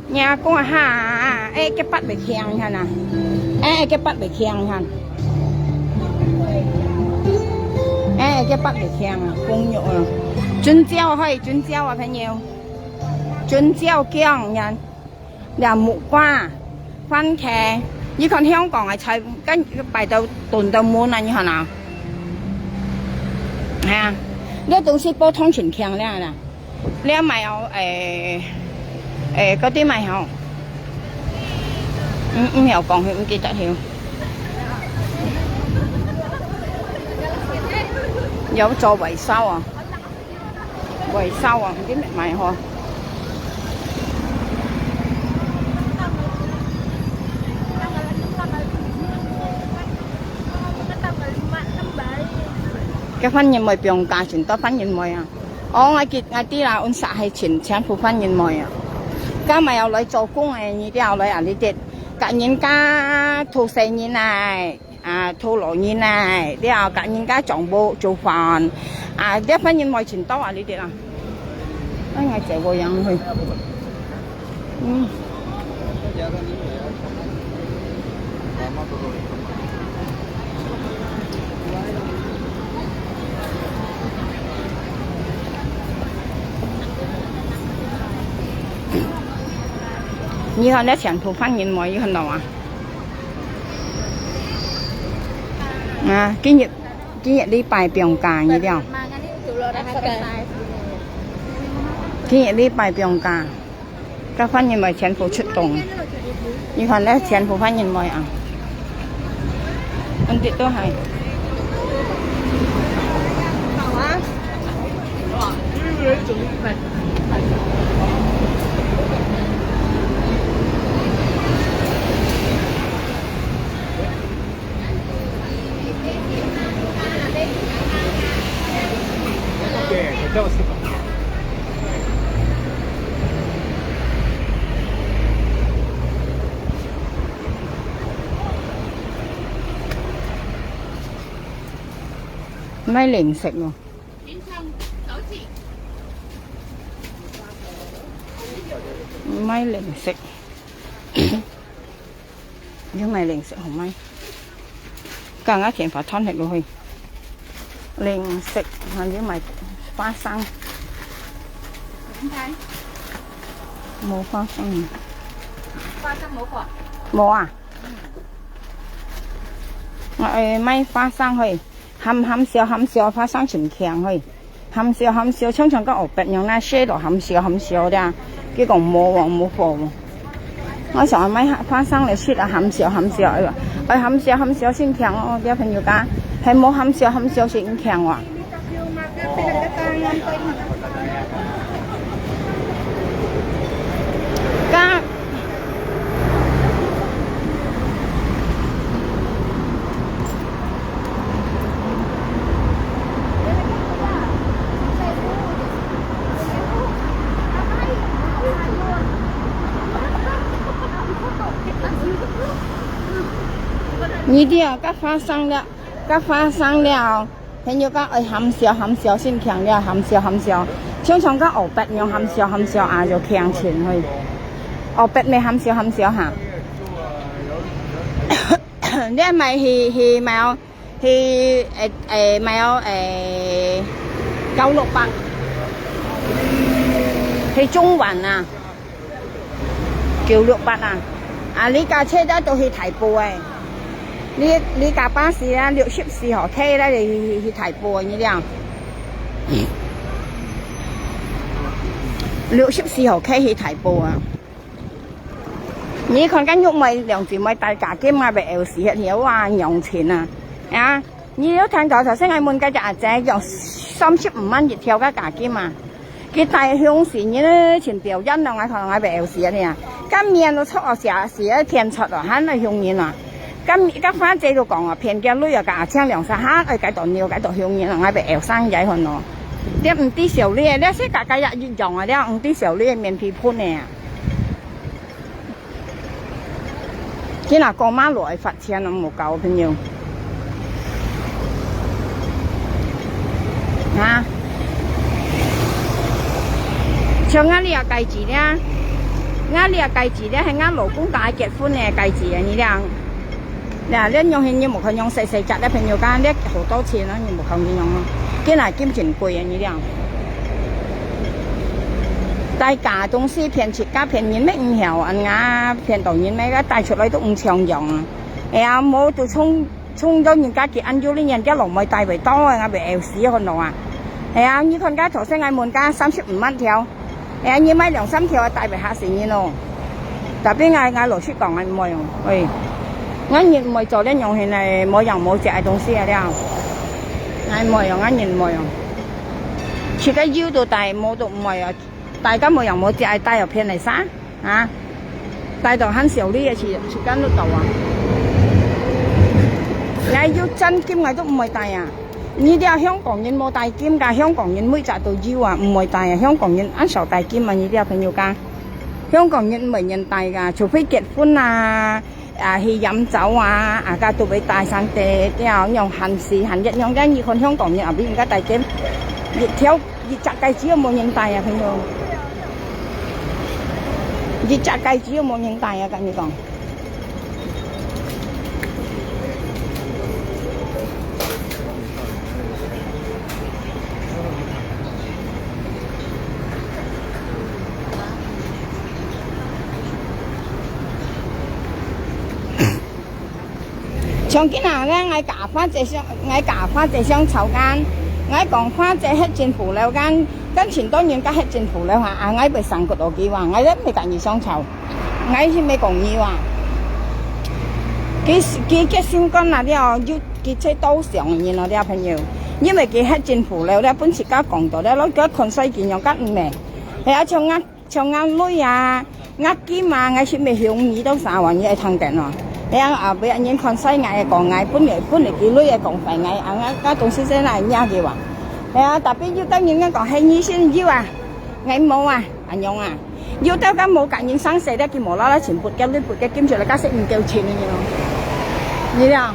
若講哈，誒，个八會強哈呐，誒，个八會強哈，誒，个八會強啊，公肉啊，青椒嘿，青椒啊，朋友，青椒薑，你看。 這木瓜、番茄，你看香港个菜，跟擺到燉到滿啊，你看啊？係啊，這東西普通全強了啦。這買哦，誒，誒，嗰啲買哦。嗯，毋曉講，毋記得了。有做維修啊。 會燒啊，毋知乜賣吼。該番人妹放假，真多番人妹啊！哦，𠊎記，𠊎知啦，阮煞係全，全部番人妹啊。該乜有來做工个，你都有來啊？你知，甲人家討細人啊！ 啊，討老人啊，了甲人家丈夫做飯，啊，這番人妹真多啊，你知啦。哎，𠊎走過樣去。嗯。你看，這全部番人妹，你看到嗎？ 啊，今日，今日禮拜放假，你了。今日禮拜放假，該番人妹全部出動。你看咧，全部番人妹啊，恁多都係。 賣零食哦。賣零食。 有賣零食好賣。剛剛電話斷忒落去。零食，還有賣花生。無花生。花生無貨。無啊？𠊎愛賣花生嘿。 含，含笑，含笑，花生真強嘿。含笑，含笑，像像个烏白樣那些咯，含笑，含笑的。佢講無哦，無貨哦。𠊎想愛買花生來食啊，含笑，含笑，哎呀，哎，含笑，含笑，真強哦，這朋友講，還無含笑，含笑，真強哇。該你知啊，該花生了，該花生了，朋友講愛含笑含笑先強了，含笑含笑，像像該烏白樣含笑含笑啊，就強情去。烏白乜含笑含笑哈。你買去去買哦，去誒誒買哦誒，九六八，去中環啊。 九六八啊，啊，你駕車仔都去大埔誒，你你駕巴士啊，六十四號K咧，去去去大埔誒，你了，六十四號K去大埔啊。你看該玉妹兩姊妹戴假金啊，被摎死忒，哇，娘親啊，啊！ 你有聽到頭先𠊎問該隻阿姐，用三十五萬一條个假金啊？佢戴凶死人咧，全表演咯，𠊎看𠊎會摎死啊！該面都臭到寫寫天出咯，還來凶人啊！該該花姐都講啊，騙佢鐳啊，該阿青兩儕還愛該度尿，該度凶人啊，𠊎會摎生仔看咯。這毋知小麗，這世界該也一樣啊，這毋知小麗面皮噴个啊！ 今下過馬路愛罰錢，無搞朋友。啊？像𠊎這戒指呢，𠊎這戒指呢，係𠊎老公同𠊎結婚个戒指啊，你了。這，這樣係你無看樣細細隻个朋友，講這好多錢啊，你無看樣啊。今下金錢貴啊，你了。戴假東西騙自家騙人乜毋曉，恁樣騙到人乜，該戴出來都毋像樣啊。哎呀，無都衝衝到人家去，恁久哩人家老妹戴會到啊，𠊎會摎死看咯啊。哎呀，你看該頭先𠊎問該三十五萬條，哎呀，你買兩三條啊，戴會嚇死人咯。Tapi𠊎𠊎老實講，𠊎毋會哦，喂，𠊎人毋會做這樣形个無樣無跡个東西啊了。𠊎毋會哦，𠊎人毋會哦。自家有都戴，無都毋會哦。 戴个無樣無跡，愛戴哦騙來啥？啊？戴到還小麗个時時間都到啊！𠊎有真金𠊎都毋會戴啊！你這香港人無戴金个，香港人每隻都有啊，毋會戴啊！香港人恁少戴金啊！你這朋友講，香港人毋會人戴个，除非結婚啊， 啊，去飲酒啊，啊，該都會戴上戴，這樣還係還一樣个，你看香港人後背人家戴个，一條一隻戒指都無人戴啊，朋友。一隻戒指都無人戴啊，跟你講。 像今下呢，𠊎佮花姐相，𠊎佮花姐相吵間，𠊎講花姐核盡負了間，跟前多年个核盡負了下，啊，𠊎會生骨頭佢話，𠊎都毋會佮你相吵，𠊎係毋係講你話。佢佢个心肝那了，有佢這多想人咯，這朋友，因為佢核盡負了，了本自家講到了，佢看衰佢樣个毋係，係啊，像啊。 像𠊎鐳啊，𠊎金啊，𠊎係毋係向你到三萬你愛聽等哦。哎呀，後尾人看衰𠊎，講𠊎本來本來佢鐳个講壞𠊎，啊，𠊎𠊎東西先來惹佢話。哎呀，tapi有兜人講係你先有啊，𠊎無啊，恁樣啊。有兜个無佮人生死个，佢無啦啦全部个鐳，全部个金出來，假使毋夠錢个人哦。你了？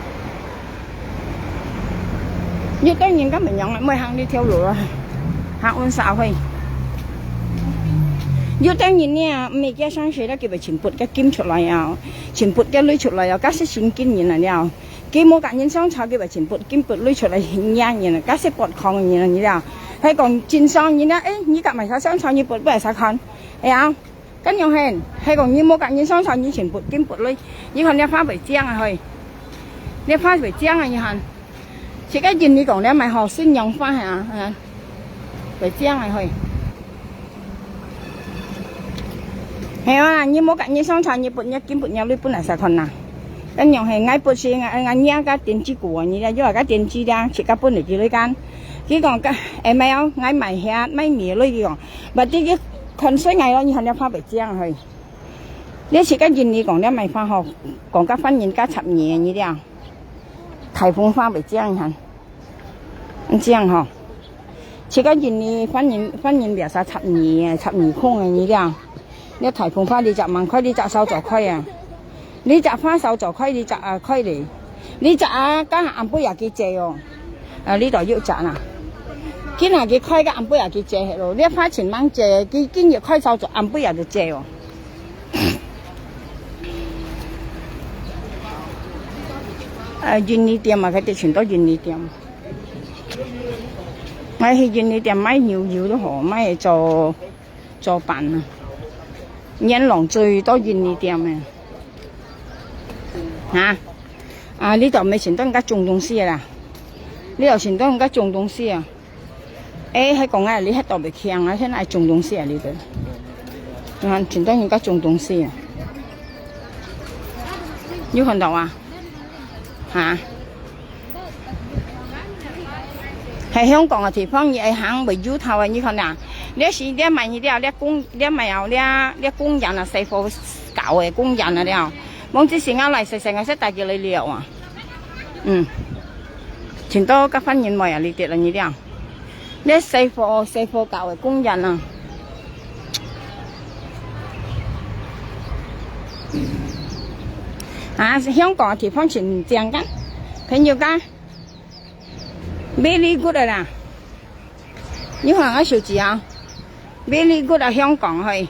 有兜人家毋樣啊，毋會行這條路啊，行阮社會。有兜人呢，毋係佢生死了，佢會全部个金出來啊，全部个鐳出來啊，假使神經人啊了。佢無佮人相吵，佢會全部金拔鐳出來惹人啊，假使發狂个人啊，你了。係講正常人啊，誒，你佮麼儕相吵，你拔不來使看，哎呀。 恁樣係，係講你無佮人相吵，你全部金拔鐳，你看這花會靚啊，嘿。這花會靚啊，你看。自家人你講這買好新娘花係啊，啊，會靚啊，嘿。係啊，你無佮人相吵，你拔若金拔若鐳本來使看啦。恁樣係，𠊎拔係𠊎𠊎惹个電子股啊，你了，又係个電子啦，自家本來佢鐳間。佢講个，誒，無，𠊎買遐買米鐳，佢講。 Berarti佢看衰𠊎咯，你看這花會靚嘿。這自家人你講這買花吼，講个番人家插你，你了。颱風花會靚，你看。靚吼。自家人你番人番人biasa插你，插耳空个，你了。這颱風花你隻吂開，你隻手做開啊。你隻花手做開，你隻啊開咧。你隻啊，今暗晡夜去借哦。啊，你都有隻啦。今日佢開个暗晡夜去借係咯，你花錢吂借，佢今日開炒作，暗晡夜就借哦。啊，印尼店啊，佢哋全都印尼店。𠊎去印尼店買牛油都好，買做做粄啊。元朗最多印尼店个。哈？啊，你都毋係尋到人家種東西个啦？你有尋到人家種東西啊？誒，還講啊，你還都袂強啊，現在種東西啊，你都。啊，尋到人家種東西啊？有看到啊？哈？ 係香港个地方，你愛行會有頭个，你看啊，這時這賣你了，這工，這賣後了，這工人啊，細貨搞个工人啊了，望之時𠊎來細細个，識帶佢來了啊。嗯，尋到个番人妹啊，你跌了你了，這細貨細貨搞个工人啊。啊，香港个地方真正个，朋友个。 Very good啊啦。你看𠊎手機啊，very good啊，香港嘿。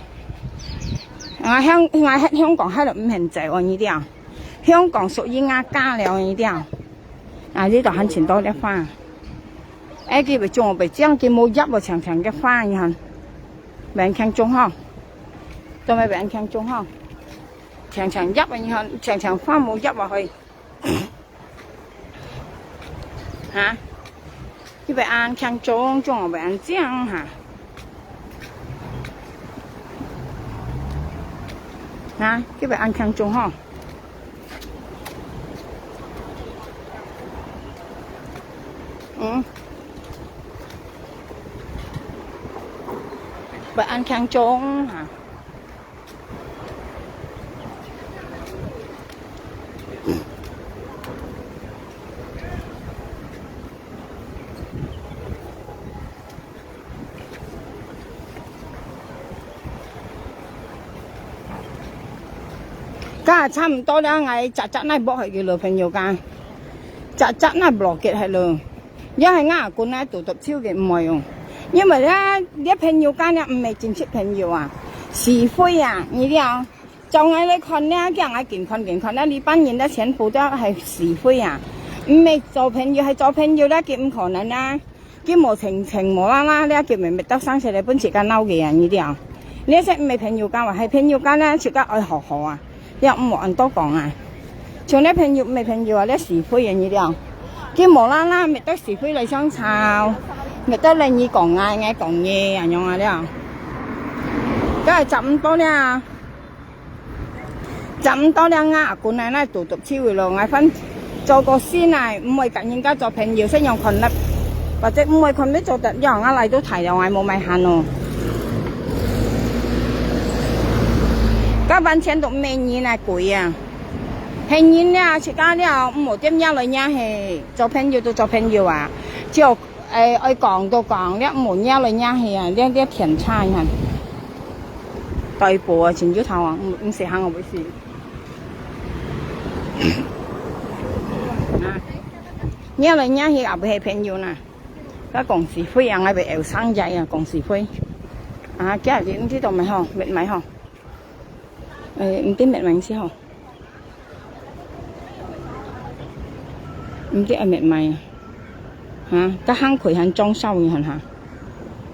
啊，香，啊，香港還毋肯走哦，你知啊？香港屬於𠊎家了，你知啊？啊，你都還尋到這花。哎，佢會種，會種，佢無葉哦，青青个花，你看。袂肯種吼。做咩袂肯種吼？青青葉啊，你看，青青花無葉啊，嘿。 哈？佢會恁慶祝，總會恁靚哈？哈？佢會恁慶祝吼？嗯？會恁慶祝哈？ 該差毋多了，𠊎隻隻來剝去佢咯，朋友家，隻隻來剝結去咯。 也係𠊎阿公啊，獨獨手个毋會哦。因為咧，這朋友間咧，毋係真實朋友啊，是非啊，你了。照𠊎來看咧，叫𠊎緊看緊看咧，這班人咧全部都係是非啊，毋係做朋友，係做朋友咧，佢毋可能啊。佢無情情無啦啦咧，佢明明到生出來分自家鬧个啊，你了。這些毋係朋友間啊，係朋友間咧，自家愛好好啊。 你毋好恁多講啊。像你朋友毋係朋友啊，你是非人你了。佢無啦啦，搣到是非來相吵，搣到來你講𠊎，𠊎講你，恁樣啊了。該係十五多了，十五多了，𠊎阿公奶奶獨獨手个咯，𠊎反做個先啊，毋會跟人家做朋友，先用看啦，或者毋會看你做得了，𠊎來都大了，𠊎無買閒哦。該完全都毋係人來鬼啊！ 係人了，自家了，毋好點惹來惹去，做朋友都做朋友啊，就，誒，愛講都講，了毋好惹來惹去啊，這，這天差你看。大步啊，真有頭啊，毋，毋使行啊，毋使。啊，惹來惹去也毋係朋友啦。該講是非啊，𠊎會後生仔啊，講是非。啊，今日你知道無吼，搣賣吼。誒，毋知搣賣毋知吼。 毋知愛搣賣啊？哈，該行開還裝修你看哈。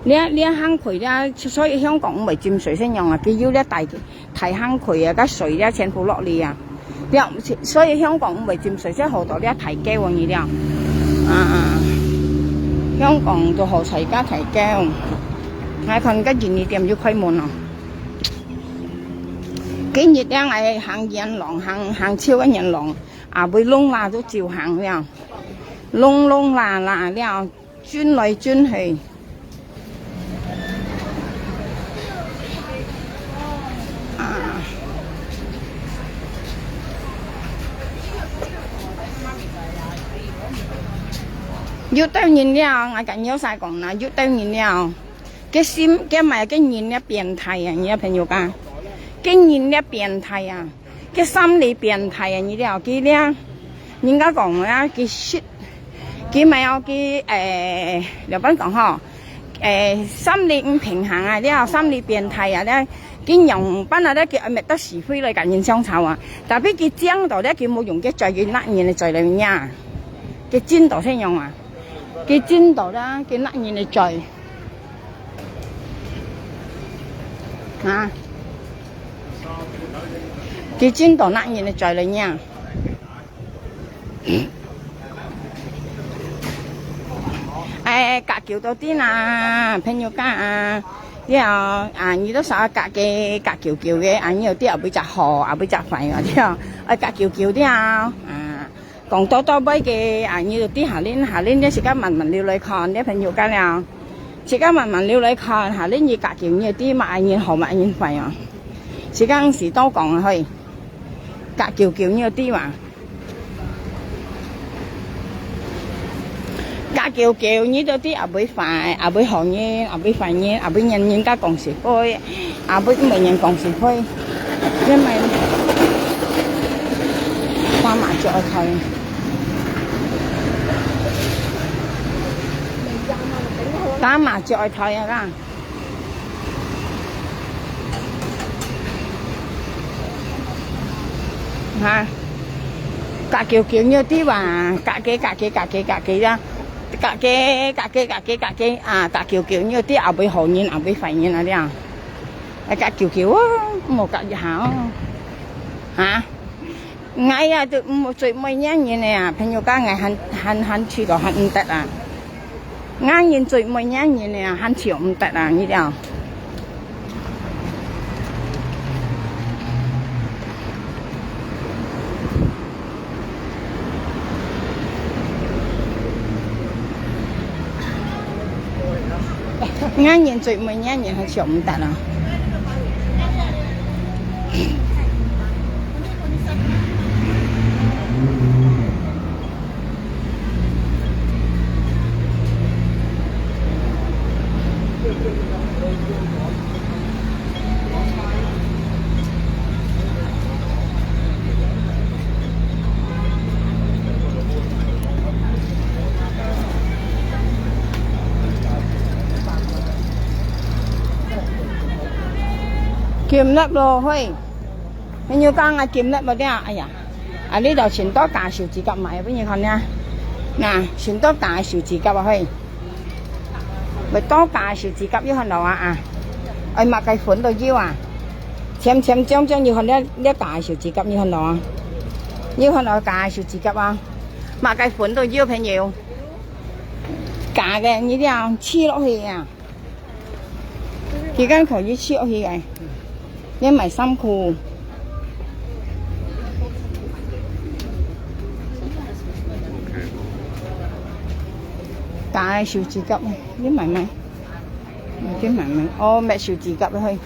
這，這行開這，所以香港毋會浸水先樣啊，佢有這大，大行開啊，該水這全部落嚟啊。這，所以香港毋會浸水，先好到這大溝啊，你了。啊，啊，香港都好在該大溝。𠊎看該印尼店又開門咯。今日咧，𠊎行元朗，行，行超个元朗。 啊，會弄啦都照行了，弄弄啦啦了，轉來轉去。啊。有兜人了，𠊎跟你細講啦，有兜人了。該心，該買个人了變態啊，你个朋友講，該人了變態啊。 該心理變態啊，你了，佢了，人家講啊，佢食，佢買哦，佢，誒，老闆講吼，誒，三立毋平衡啊，了，三立變態啊，了，佢仰般啊，了，佢愛搣到死灰來佮人相吵啊。Tapi佢正到了，佢無用，佢嘴，佢拿人个嘴來惹，佢真到這樣啊。 佢真到啦，佢拿人个嘴。啊？佢真到拿人个嘴來惹。哎，加久到底啦，朋友家啊，了，啊，你都少加个加久久个，啊，你有啲也會隻好，也會隻壞啊，了，愛加久久了，啊。 講到到尾个，啊，你就知下輪，下輪你自家慢慢溜來看，你朋友家了。自家慢慢溜來看，下輪你加久你就知麼人好，麼人壞哦。自家毋使多講啊，嘿。加久久你就知嘛。加久久你就知也會壞，也會好人，也會壞人，也會人，人家講是非，也會毋會人講是非。 因為打麻雀愛開，打麻雀愛開啊啦！哈，加久久你就知哇，加个加个加个加个呀，加个加个加个加个啊，加久久你就知也會好人，也會壞人啊了。 哎，加久久哦，莫加一下哦。哈？𠊎呀，都毋，最毋會惹人个啊，朋友家𠊎還，還，還試到還毋得啊。𠊎人最毋會惹人个啊，還試毋得啊，你了。 𠊎人最毋會惹人還笑毋得啊。金粒咯，嘿。 你有講啊，金粒無了，哎呀，啊，你就先到家收指甲嘛，分你看呢。那，先到家收指甲啊，嘿。會到家收指甲，有看到啊，啊。哎，麼个粉都有啊。濺濺濺濺，你看了，了家收指甲，你看到啊。你看到家收指甲啊，麼个粉都有，朋友。假个，你這樣試落去啊。 佢敢可以笑起來，你買衫褲。假个手指甲，你買買，你買買，哦，買手指甲去。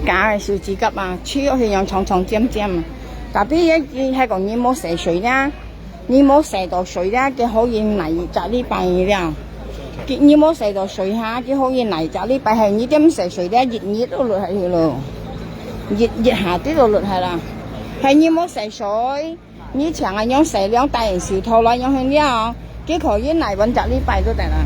假个手指甲啊，試落去樣長長尖尖啊。Tapi佢，佢係講你無洗水啦，你無洗到水啦，佢可以耐一隻禮拜了。佢，你無洗到水哈，佢可以耐一隻禮拜，係你點洗水啦，一日都落下去咯，一，一下子都落下啦。係你無洗水， 你像恁樣洗兩大人手頭來樣形了，佢可以耐半隻禮拜都得啦。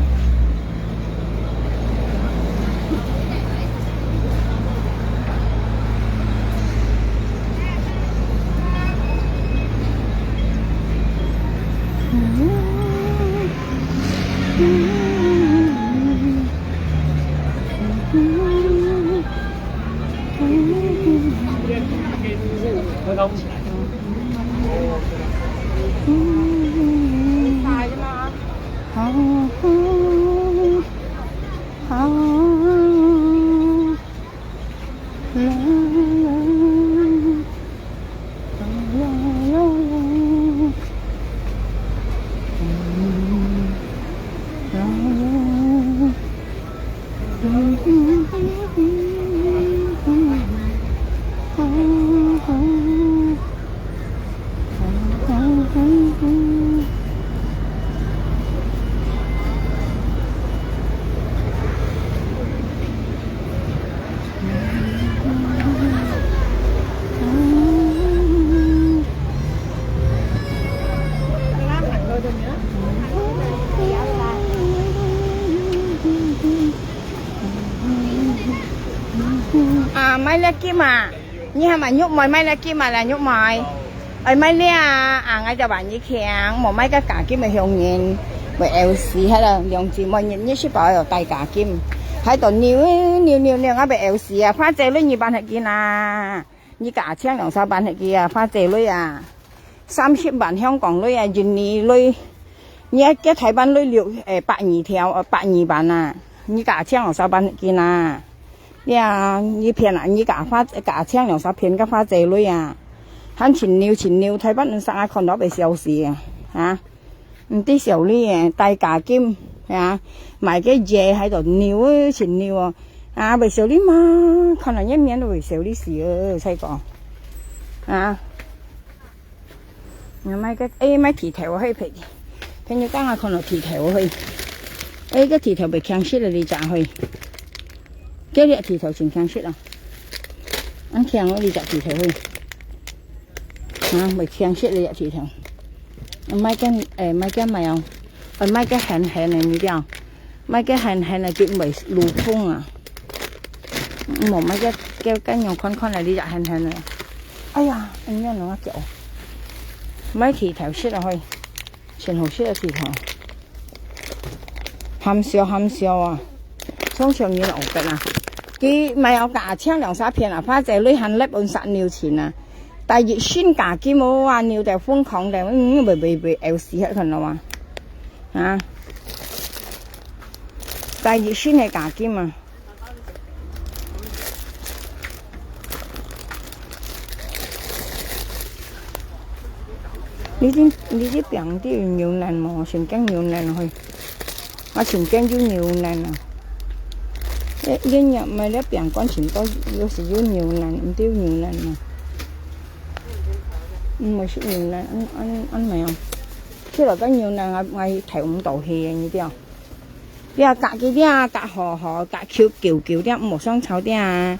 買這金啊，你還買玉梅，買這金啊，來玉梅。哎，買這啊，啊，𠊎就話你聽，莫買个假金个香煙，會枵死，係咯，兩姊妹日日食飽又戴假金，還到扭扭扭扭，啊，會枵死啊，花姐女你辦得緊啊，你个阿青兩儕辦得緊啊，花姐女啊。 三十萬香港鐳啊，印尼鐳，你个台灣鐳六，誒，百二條，呃，百二萬啊，你个阿青兩儕辦得緊啊？你啊，你騙啊，你个阿花，个阿青兩儕騙个花姐鐳啊，還盡溜盡溜，台灣人生啊看到會笑死啊，啊，毋知笑你誒，戴假金啊，買个嘢還到扭誒，盡溜哦，啊，會笑你嘛，看到你面都會笑你死哦，細個，啊。 啊，買个，哎，買剃頭啊，嘿，朋，朋友講啊，看到剃頭啊，嘿。哎，个剃頭會輕色啊，你隻嘿。這个剃頭真輕色啊。恁輕哦，你隻剃頭嘿。啊，會輕色你隻剃頭。啊，買个，哎，買个買哦。啊，買个輕輕个，你知道。 買个輕輕个，就毋會挼痛啊。無買个，个，个樣看看啊，你也輕輕个。哎呀，哎呀，弄啊腳。買剃頭色啊，嘿，盡好色个剃頭。含笑含笑啊，像小人學个啦。佢買有个阿青兩儕騙啊，花姐女還粒本殺牛錢啊。但係新假金哦啊，牛得瘋狂个，嗯，會，會，會，枵死，看到嗎？啊？ 但係新个假金啊。你這，你這邊都有牛奶無？先揀牛奶去。啊，先揀有牛奶啊。一，一日買了餅乾盡多，有時有牛奶，毋對牛奶嘛。嗯，毋係牛奶，嗯，嗯，嗯，無啊。食了个牛奶，𠊎，𠊎提毋到去，你知道。 這隔佢這隔好好，隔久久久這無上吵這。𠊎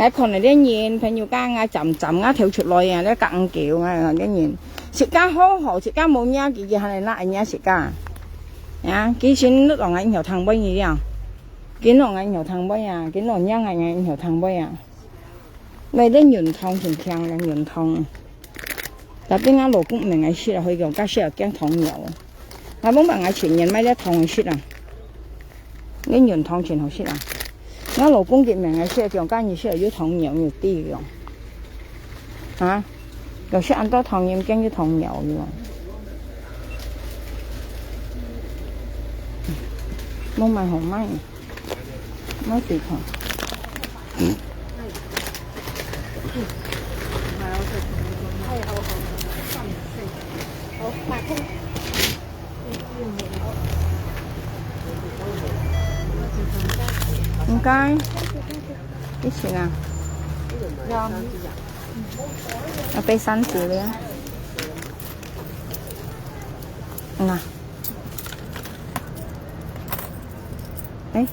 看了這人，朋友講𠊎站站𠊎頭出來啊，這隔久久啊，這人。自家好好，自家無惹佢，佢還來拿人家自家。啊，佢先落來𠊎以後聽話你了。佢落來𠊎以後聽話啊，佢落惹𠊎，𠊎以後聽話啊。 買這軟糖盡靚咧，軟糖。Tapi𠊎老公毋明𠊎食啊，佢講該食啊驚糖尿啊。𠊎講分𠊎前年買這糖食啊，這軟糖盡好食啊。𠊎老公佢毋明𠊎食，講該你食啊有糖尿有低用。啊？講食恁多糖尿驚有糖尿用。無買好買。 買水果。毋該，一起啊。要。要買三十个。嗯啊。 哎。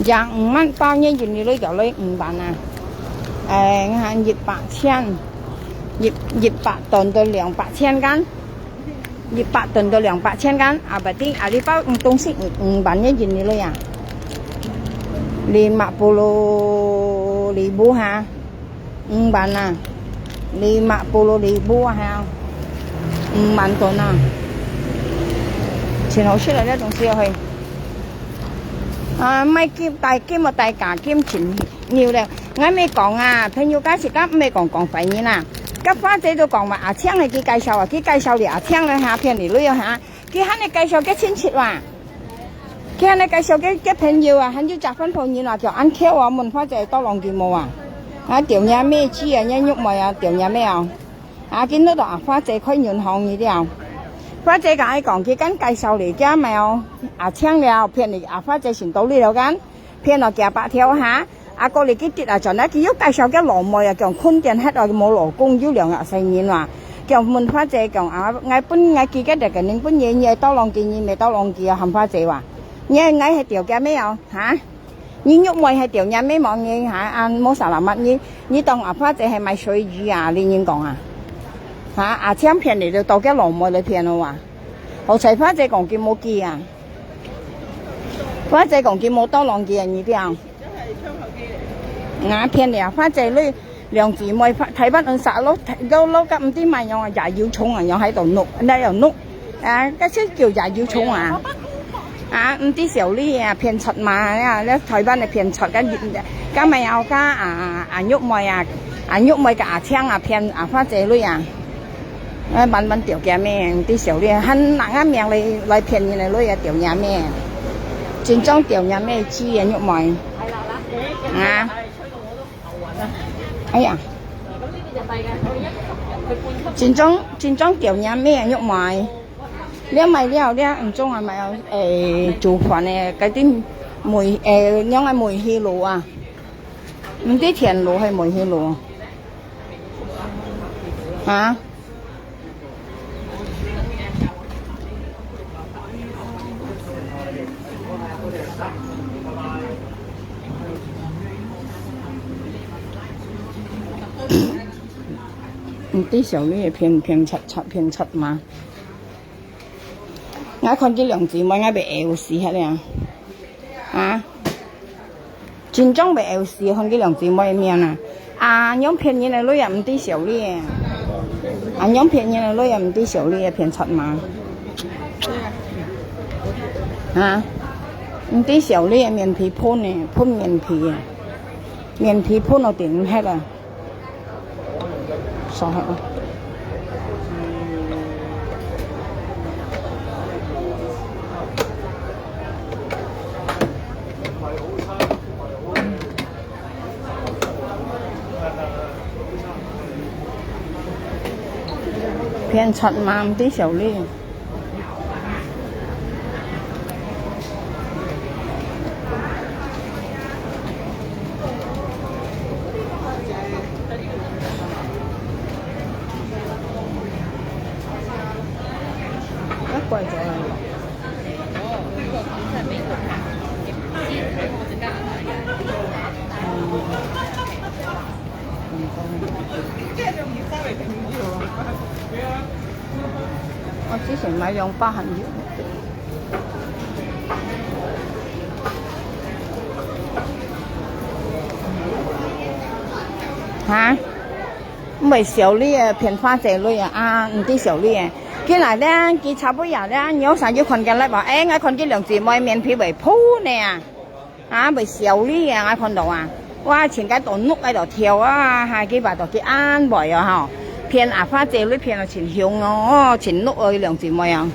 這五萬八，你印尼鐳交來五萬啊？哎，𠊎一百千，一，一百ton到兩百千kan。 一百ton到兩百千kan，啊，berarti啊，你包，嗯，東西，嗯，嗯，五萬个印尼鐳啊。Lima puluh ribu ha，五萬啊，lima puluh ribu啊，哈，五萬ton啊，盡好食个這東西去。啊，買金，戴金啊，戴假金盡牛咧。𠊎毋係講啊，朋友家自家毋係講講壞人啊。 該花姐都講嘛，阿青係佢介紹啊，佢介紹你阿青來哈，騙你鐳啊哈。佢喊你介紹个親戚哇，佢喊你介紹个，个朋友啊，還有食飯朋友啊，叫恁巧啊，問花姐到浪佢無啊？啊，掉若妹子啊，若玉妹啊，掉若妹啊。啊，今日到阿花姐開銀行你了。花姐同佢講，佢敢介紹你，佢買哦，阿青了，騙你，阿花姐先到你了kan，騙了幾百條哈。 啊，過來佢跌啊，轉來佢又介紹个老妹啊，講困電忒啊，無老公，有兩個細人哇。講問花姐講啊，𠊎分𠊎寄个這個人分你，你愛到浪寄，你毋愛到浪寄啊，喊花姐哇。你，𠊎係掉个咩哦，哈？你玉妹係掉若妹無？你哈，啊，無salamat你，你當啊花姐係買水魚啊，你人講啊。哈，阿強騙你就到該老妹來騙我啊？好彩花姐講佢無寄啊，花姐講佢無到浪寄啊，你聽。啊，騙你啊，花姐你兩姊妹，台灣人殺咯，老老个毋知麼樣啊，也有蟲啊，樣喺度弄，那樣弄。 啊，該就叫也有蟲啊。啊，毋知小李啊，騙出馬啊，這台灣个騙出，該，該麼个啊，啊，玉妹啊，啊，玉妹个阿強啊，騙啊，花姐女啊。啊，慢慢掉个咩，毋知小李啊，還拿个名來，來騙人个女啊，掉个咩。真正掉个咩，知啊，玉妹。啊。哎呀。真正，真正掉个咩，玉妹。 了買了，了，毋中啊，買了，誒，煮飯个，該啲煤，誒，仰个煤氣爐啊？毋知電爐係煤氣爐啊？啊？毋知小李騙，騙出，出，騙出嘛？ 𠊎看佢兩姊妹，𠊎會慪死忒了。啊？真正會慪死，看佢兩姊妹个面啊！啊，仰騙人个女也毋知小李个，啊，仰騙人个女也毋知小李个騙出馬。啊？毋知小李个面皮噴个，噴面皮个，面皮噴到頂忒啊！ 上海啊。騙出馬毋知小李。 啊，怪咗啦。我之前買兩包還有。哈？毋係小李啊，騙花姐女啊，啊，毋知小李啊。今日咧，佢差不多咧，你有啥要看見來吧？誒，𠊎看佢兩姊妹面皮會噴个啊。 啊，會笑你啊，𠊎看到啊。哇，全个都屋个都跳啊，哈，佢話到佢恁會哦吼。騙阿花姐女騙到全凶哦，全屋哦，兩姊妹哦。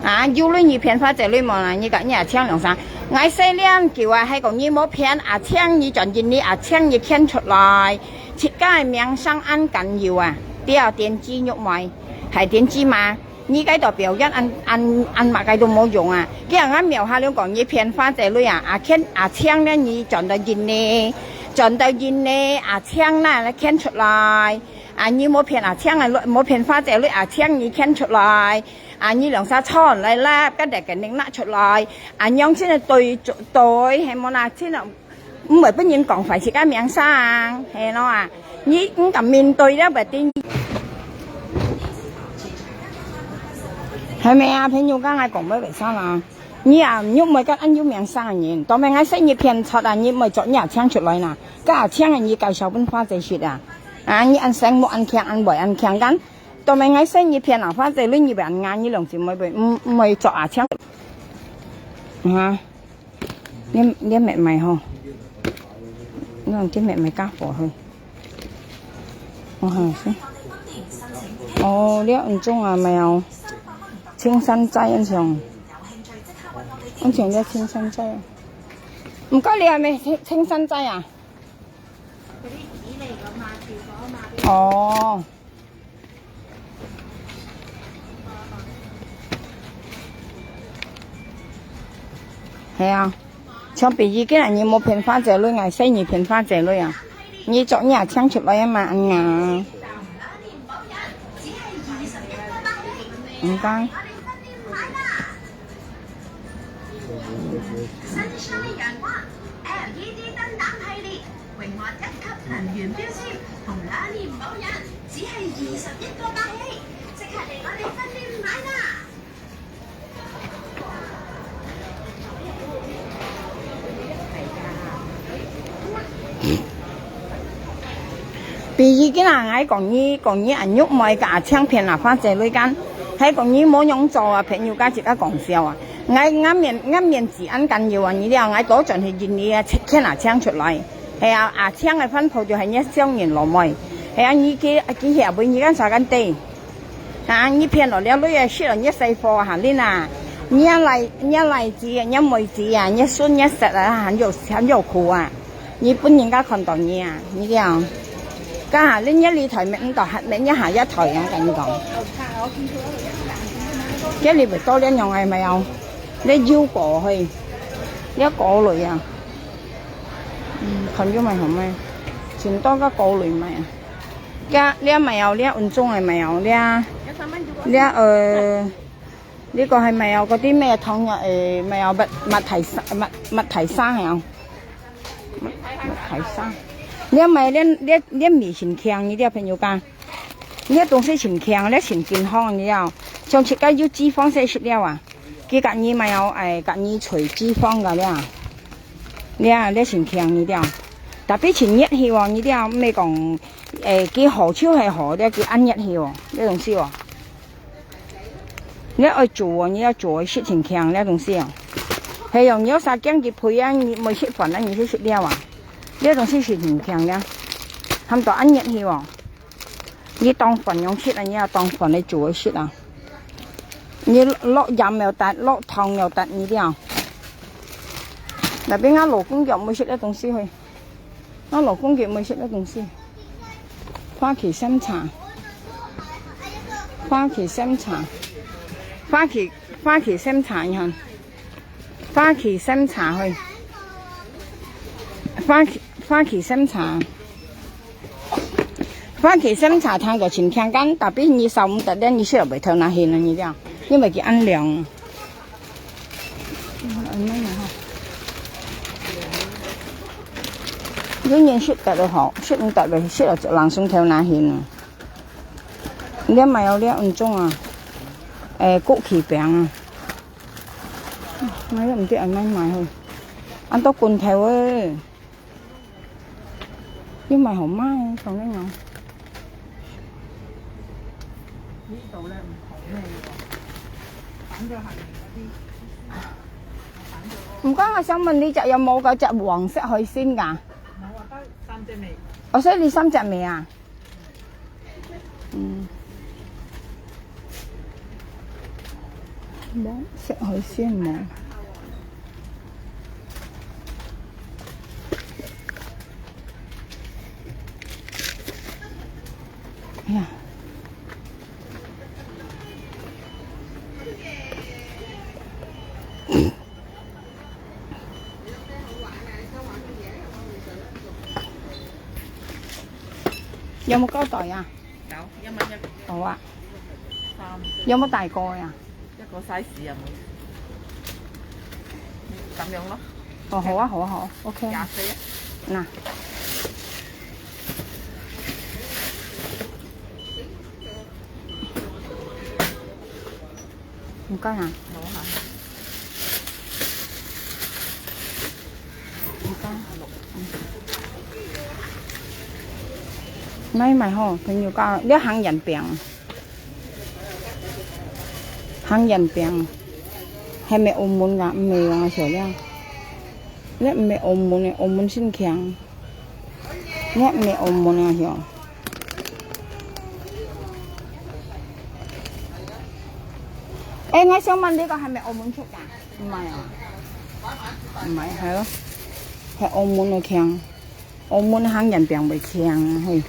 啊，有你你騙花姐女無啦？你講你阿強兩聲，𠊎細念叫啊，還講你莫騙阿強，你轉進你阿強，你牽出來，自家个名聲恁緊要啊，對啊，電視玉妹，還電視嘛。 你該度表演恁，恁，恁麼个都無用啊！佢人家廟下了講，你騙花姐女啊，阿強，阿強呢，你轉到印尼，轉到印尼，阿強呢，來牽出來。啊，你莫騙阿強啊，莫騙花姐女，阿強你牽出來。啊，你兩儕穿來啦，跟住肯定拿出來。啊，娘親个對，對，係無啦，親啊， 毋會分人講壞自家名聲，係咯啊！你毋敢面對了，不定。係無啊？朋友，剛才講乜為啥啦？你啊，你毋會跟恁有名聲个人，當面𠊎識你騙出啊，你毋會做你阿強出來啦，該阿強个你介紹分花姐識啊！啊，你恁醒目，恁強，恁會，恁強幹，當面𠊎識你騙啊，花姐你你會恁硬，你兩姊妹會，毋，毋會做阿強。啊。 你，你乜買吼？你用這乜買家伙去。哦，係。哦，你用種啊，買哦。青山齋恁樣。恁樣叫青山齋啊。毋過你還無青，青山齋啊？哦。 係啊，像比如今日你無騙花姐女，𠊎細你騙花姐女啊，你做你也請出來啊嘛，嗯啊。毋該。 Sunshine 陽光 LED 燈膽系列，榮獲一級能源標籤同兩年保人，只係二十一個八起。第二个啦，𠊎講你，講你阿玉妹个阿青騙阿花姐女間，還講你無樣做啊，朋友家自家講笑啊。𠊎，𠊎面，𠊎面子恁緊要啊，你了，𠊎倒轉去認你啊，牽阿青出來。係啊，阿青个番婆就係你小人老妹。係啊，你佢，佢下背你幹啥幹得？啊，你騙了了女啊，食了你細貨啊，哈，你啊，你也來，你也來子啊，你妹子啊，你孫你食啊，很有，很有苦啊。 你分人家看到你啊，你這樣，該下你一離台面，毋到下面一下一台樣，跟你講。這裡會多這樣个無有？這有果嘿，這果類啊。嗯，看有無好賣，盡多个果類賣啊。這，這無有，這穩重个無有，這，這，呃，這個係無有，嗰啲咩糖啊，誒，無有，麥，麥提沙，麥，麥提沙係啊。 大聲。你買這，這，這味真強，你這朋友講。你這東西真強，這真健康，你知道。像自家有脂肪先食了啊。佢隔日買哦，哎，隔日除脂肪个了。你啊，這真強，你知道。Tapi真熱氣哦，你知道，毋係講，哎，佢好就係好，這佢恁熱氣哦，這東西哦。 你愛煮哦，你愛煮个食真強，這東西哦。係哦，你有啥驚佢肥啊，你無食飯啊，你就食了啊。這東西食真強了，喊到恁熱氣哦。你當飯樣食啊，你也當飯來煮个食啊。你落鹽又得，落糖又得，你了。那邊啊，老公叫無食這東西去。 𠊎老公佢無食个東西。花旗參茶，花旗參茶，花旗，花旗參茶，你看，花旗參茶去，花旗，花旗參茶，花旗參茶聽著真香，但tapi你燒毋得了，你食落去頭那眩啊，你了，因為佢恁涼。 嗯，恁樣哈。有人食得个吼，食毋得个，食了就冷松頭那眩啊。你買有這種啊，誒，枸杞餅啊。買都毋知愛買買好，恁多罐頭誒。 有賣好賣，當然有。毋過我想問你，隻有無該隻黃色海鮮㗎？哦，所以你三隻無啊？ 嗯。無，食海鮮無？哎呀。 有無夠大呀？有，一蚊一。好啊。三。有無大個呀？一個size啊，無。咁樣咯。哦，好啊，好啊，好啊，OK啊。廿四啊。嗱。毋該啊。好啊。 買買吼，朋友講，這行人餅，行人餅，係毋係澳門啊？毋係啊，小亮，這毋係澳門个，澳門先強。 你毋係澳門啊，係哦？誒，𠊎想問你個係毋係澳門出㗎？毋係啊？毋係，係咯，係澳門个強，澳門行人餅會強啊，嘿。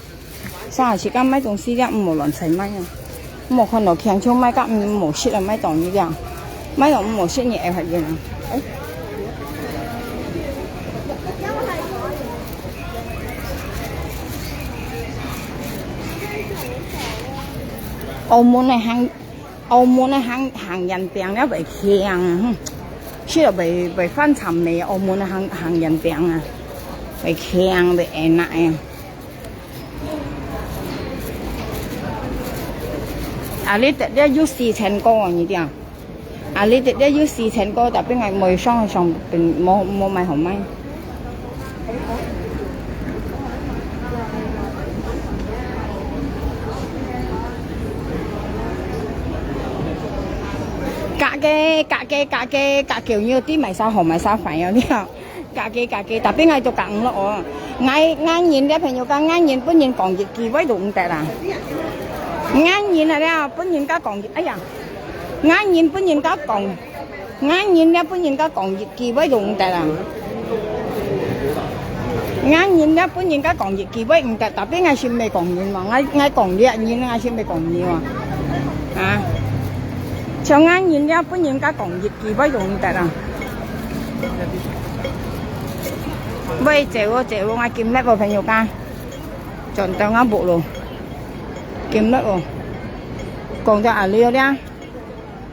啥時間買東西了，毋好亂採買啊。 無看到強就買，甲毋好食啊，買到你了，買到毋好食你會發現啊。誒。澳門个行，澳門个行，行人餅了會強，哼，食了會，會翻尋味，澳門个行，行人餅啊，會強，會enak啊。 啊，你得了有四千個啊，你聽。啊，你得了有四千個，tapi𠊎無上上邊，無，無買好買。个，價个，價个，價狗肉，知買啥好，買啥壞哦，你看。價个，價个，tapi𠊎都講毋落哦。𠊎，𠊎人這朋友講，𠊎人分人講一句話都毋得啦。𠊎人啊了，分人家講一，哎呀，𠊎人分人家講，𠊎人了分人家講一句話都毋得啦。𠊎人了分人家講一句話毋得，tapi𠊎先毋係講人嘛，𠊎，𠊎講這人，𠊎先毋係講人嘛。啊，像𠊎人了分人家講一句話都毋得啦。喂，走哦，走哦，𠊎今日無朋友家，轉到𠊎屋咯，今日哦，講到阿里哦了。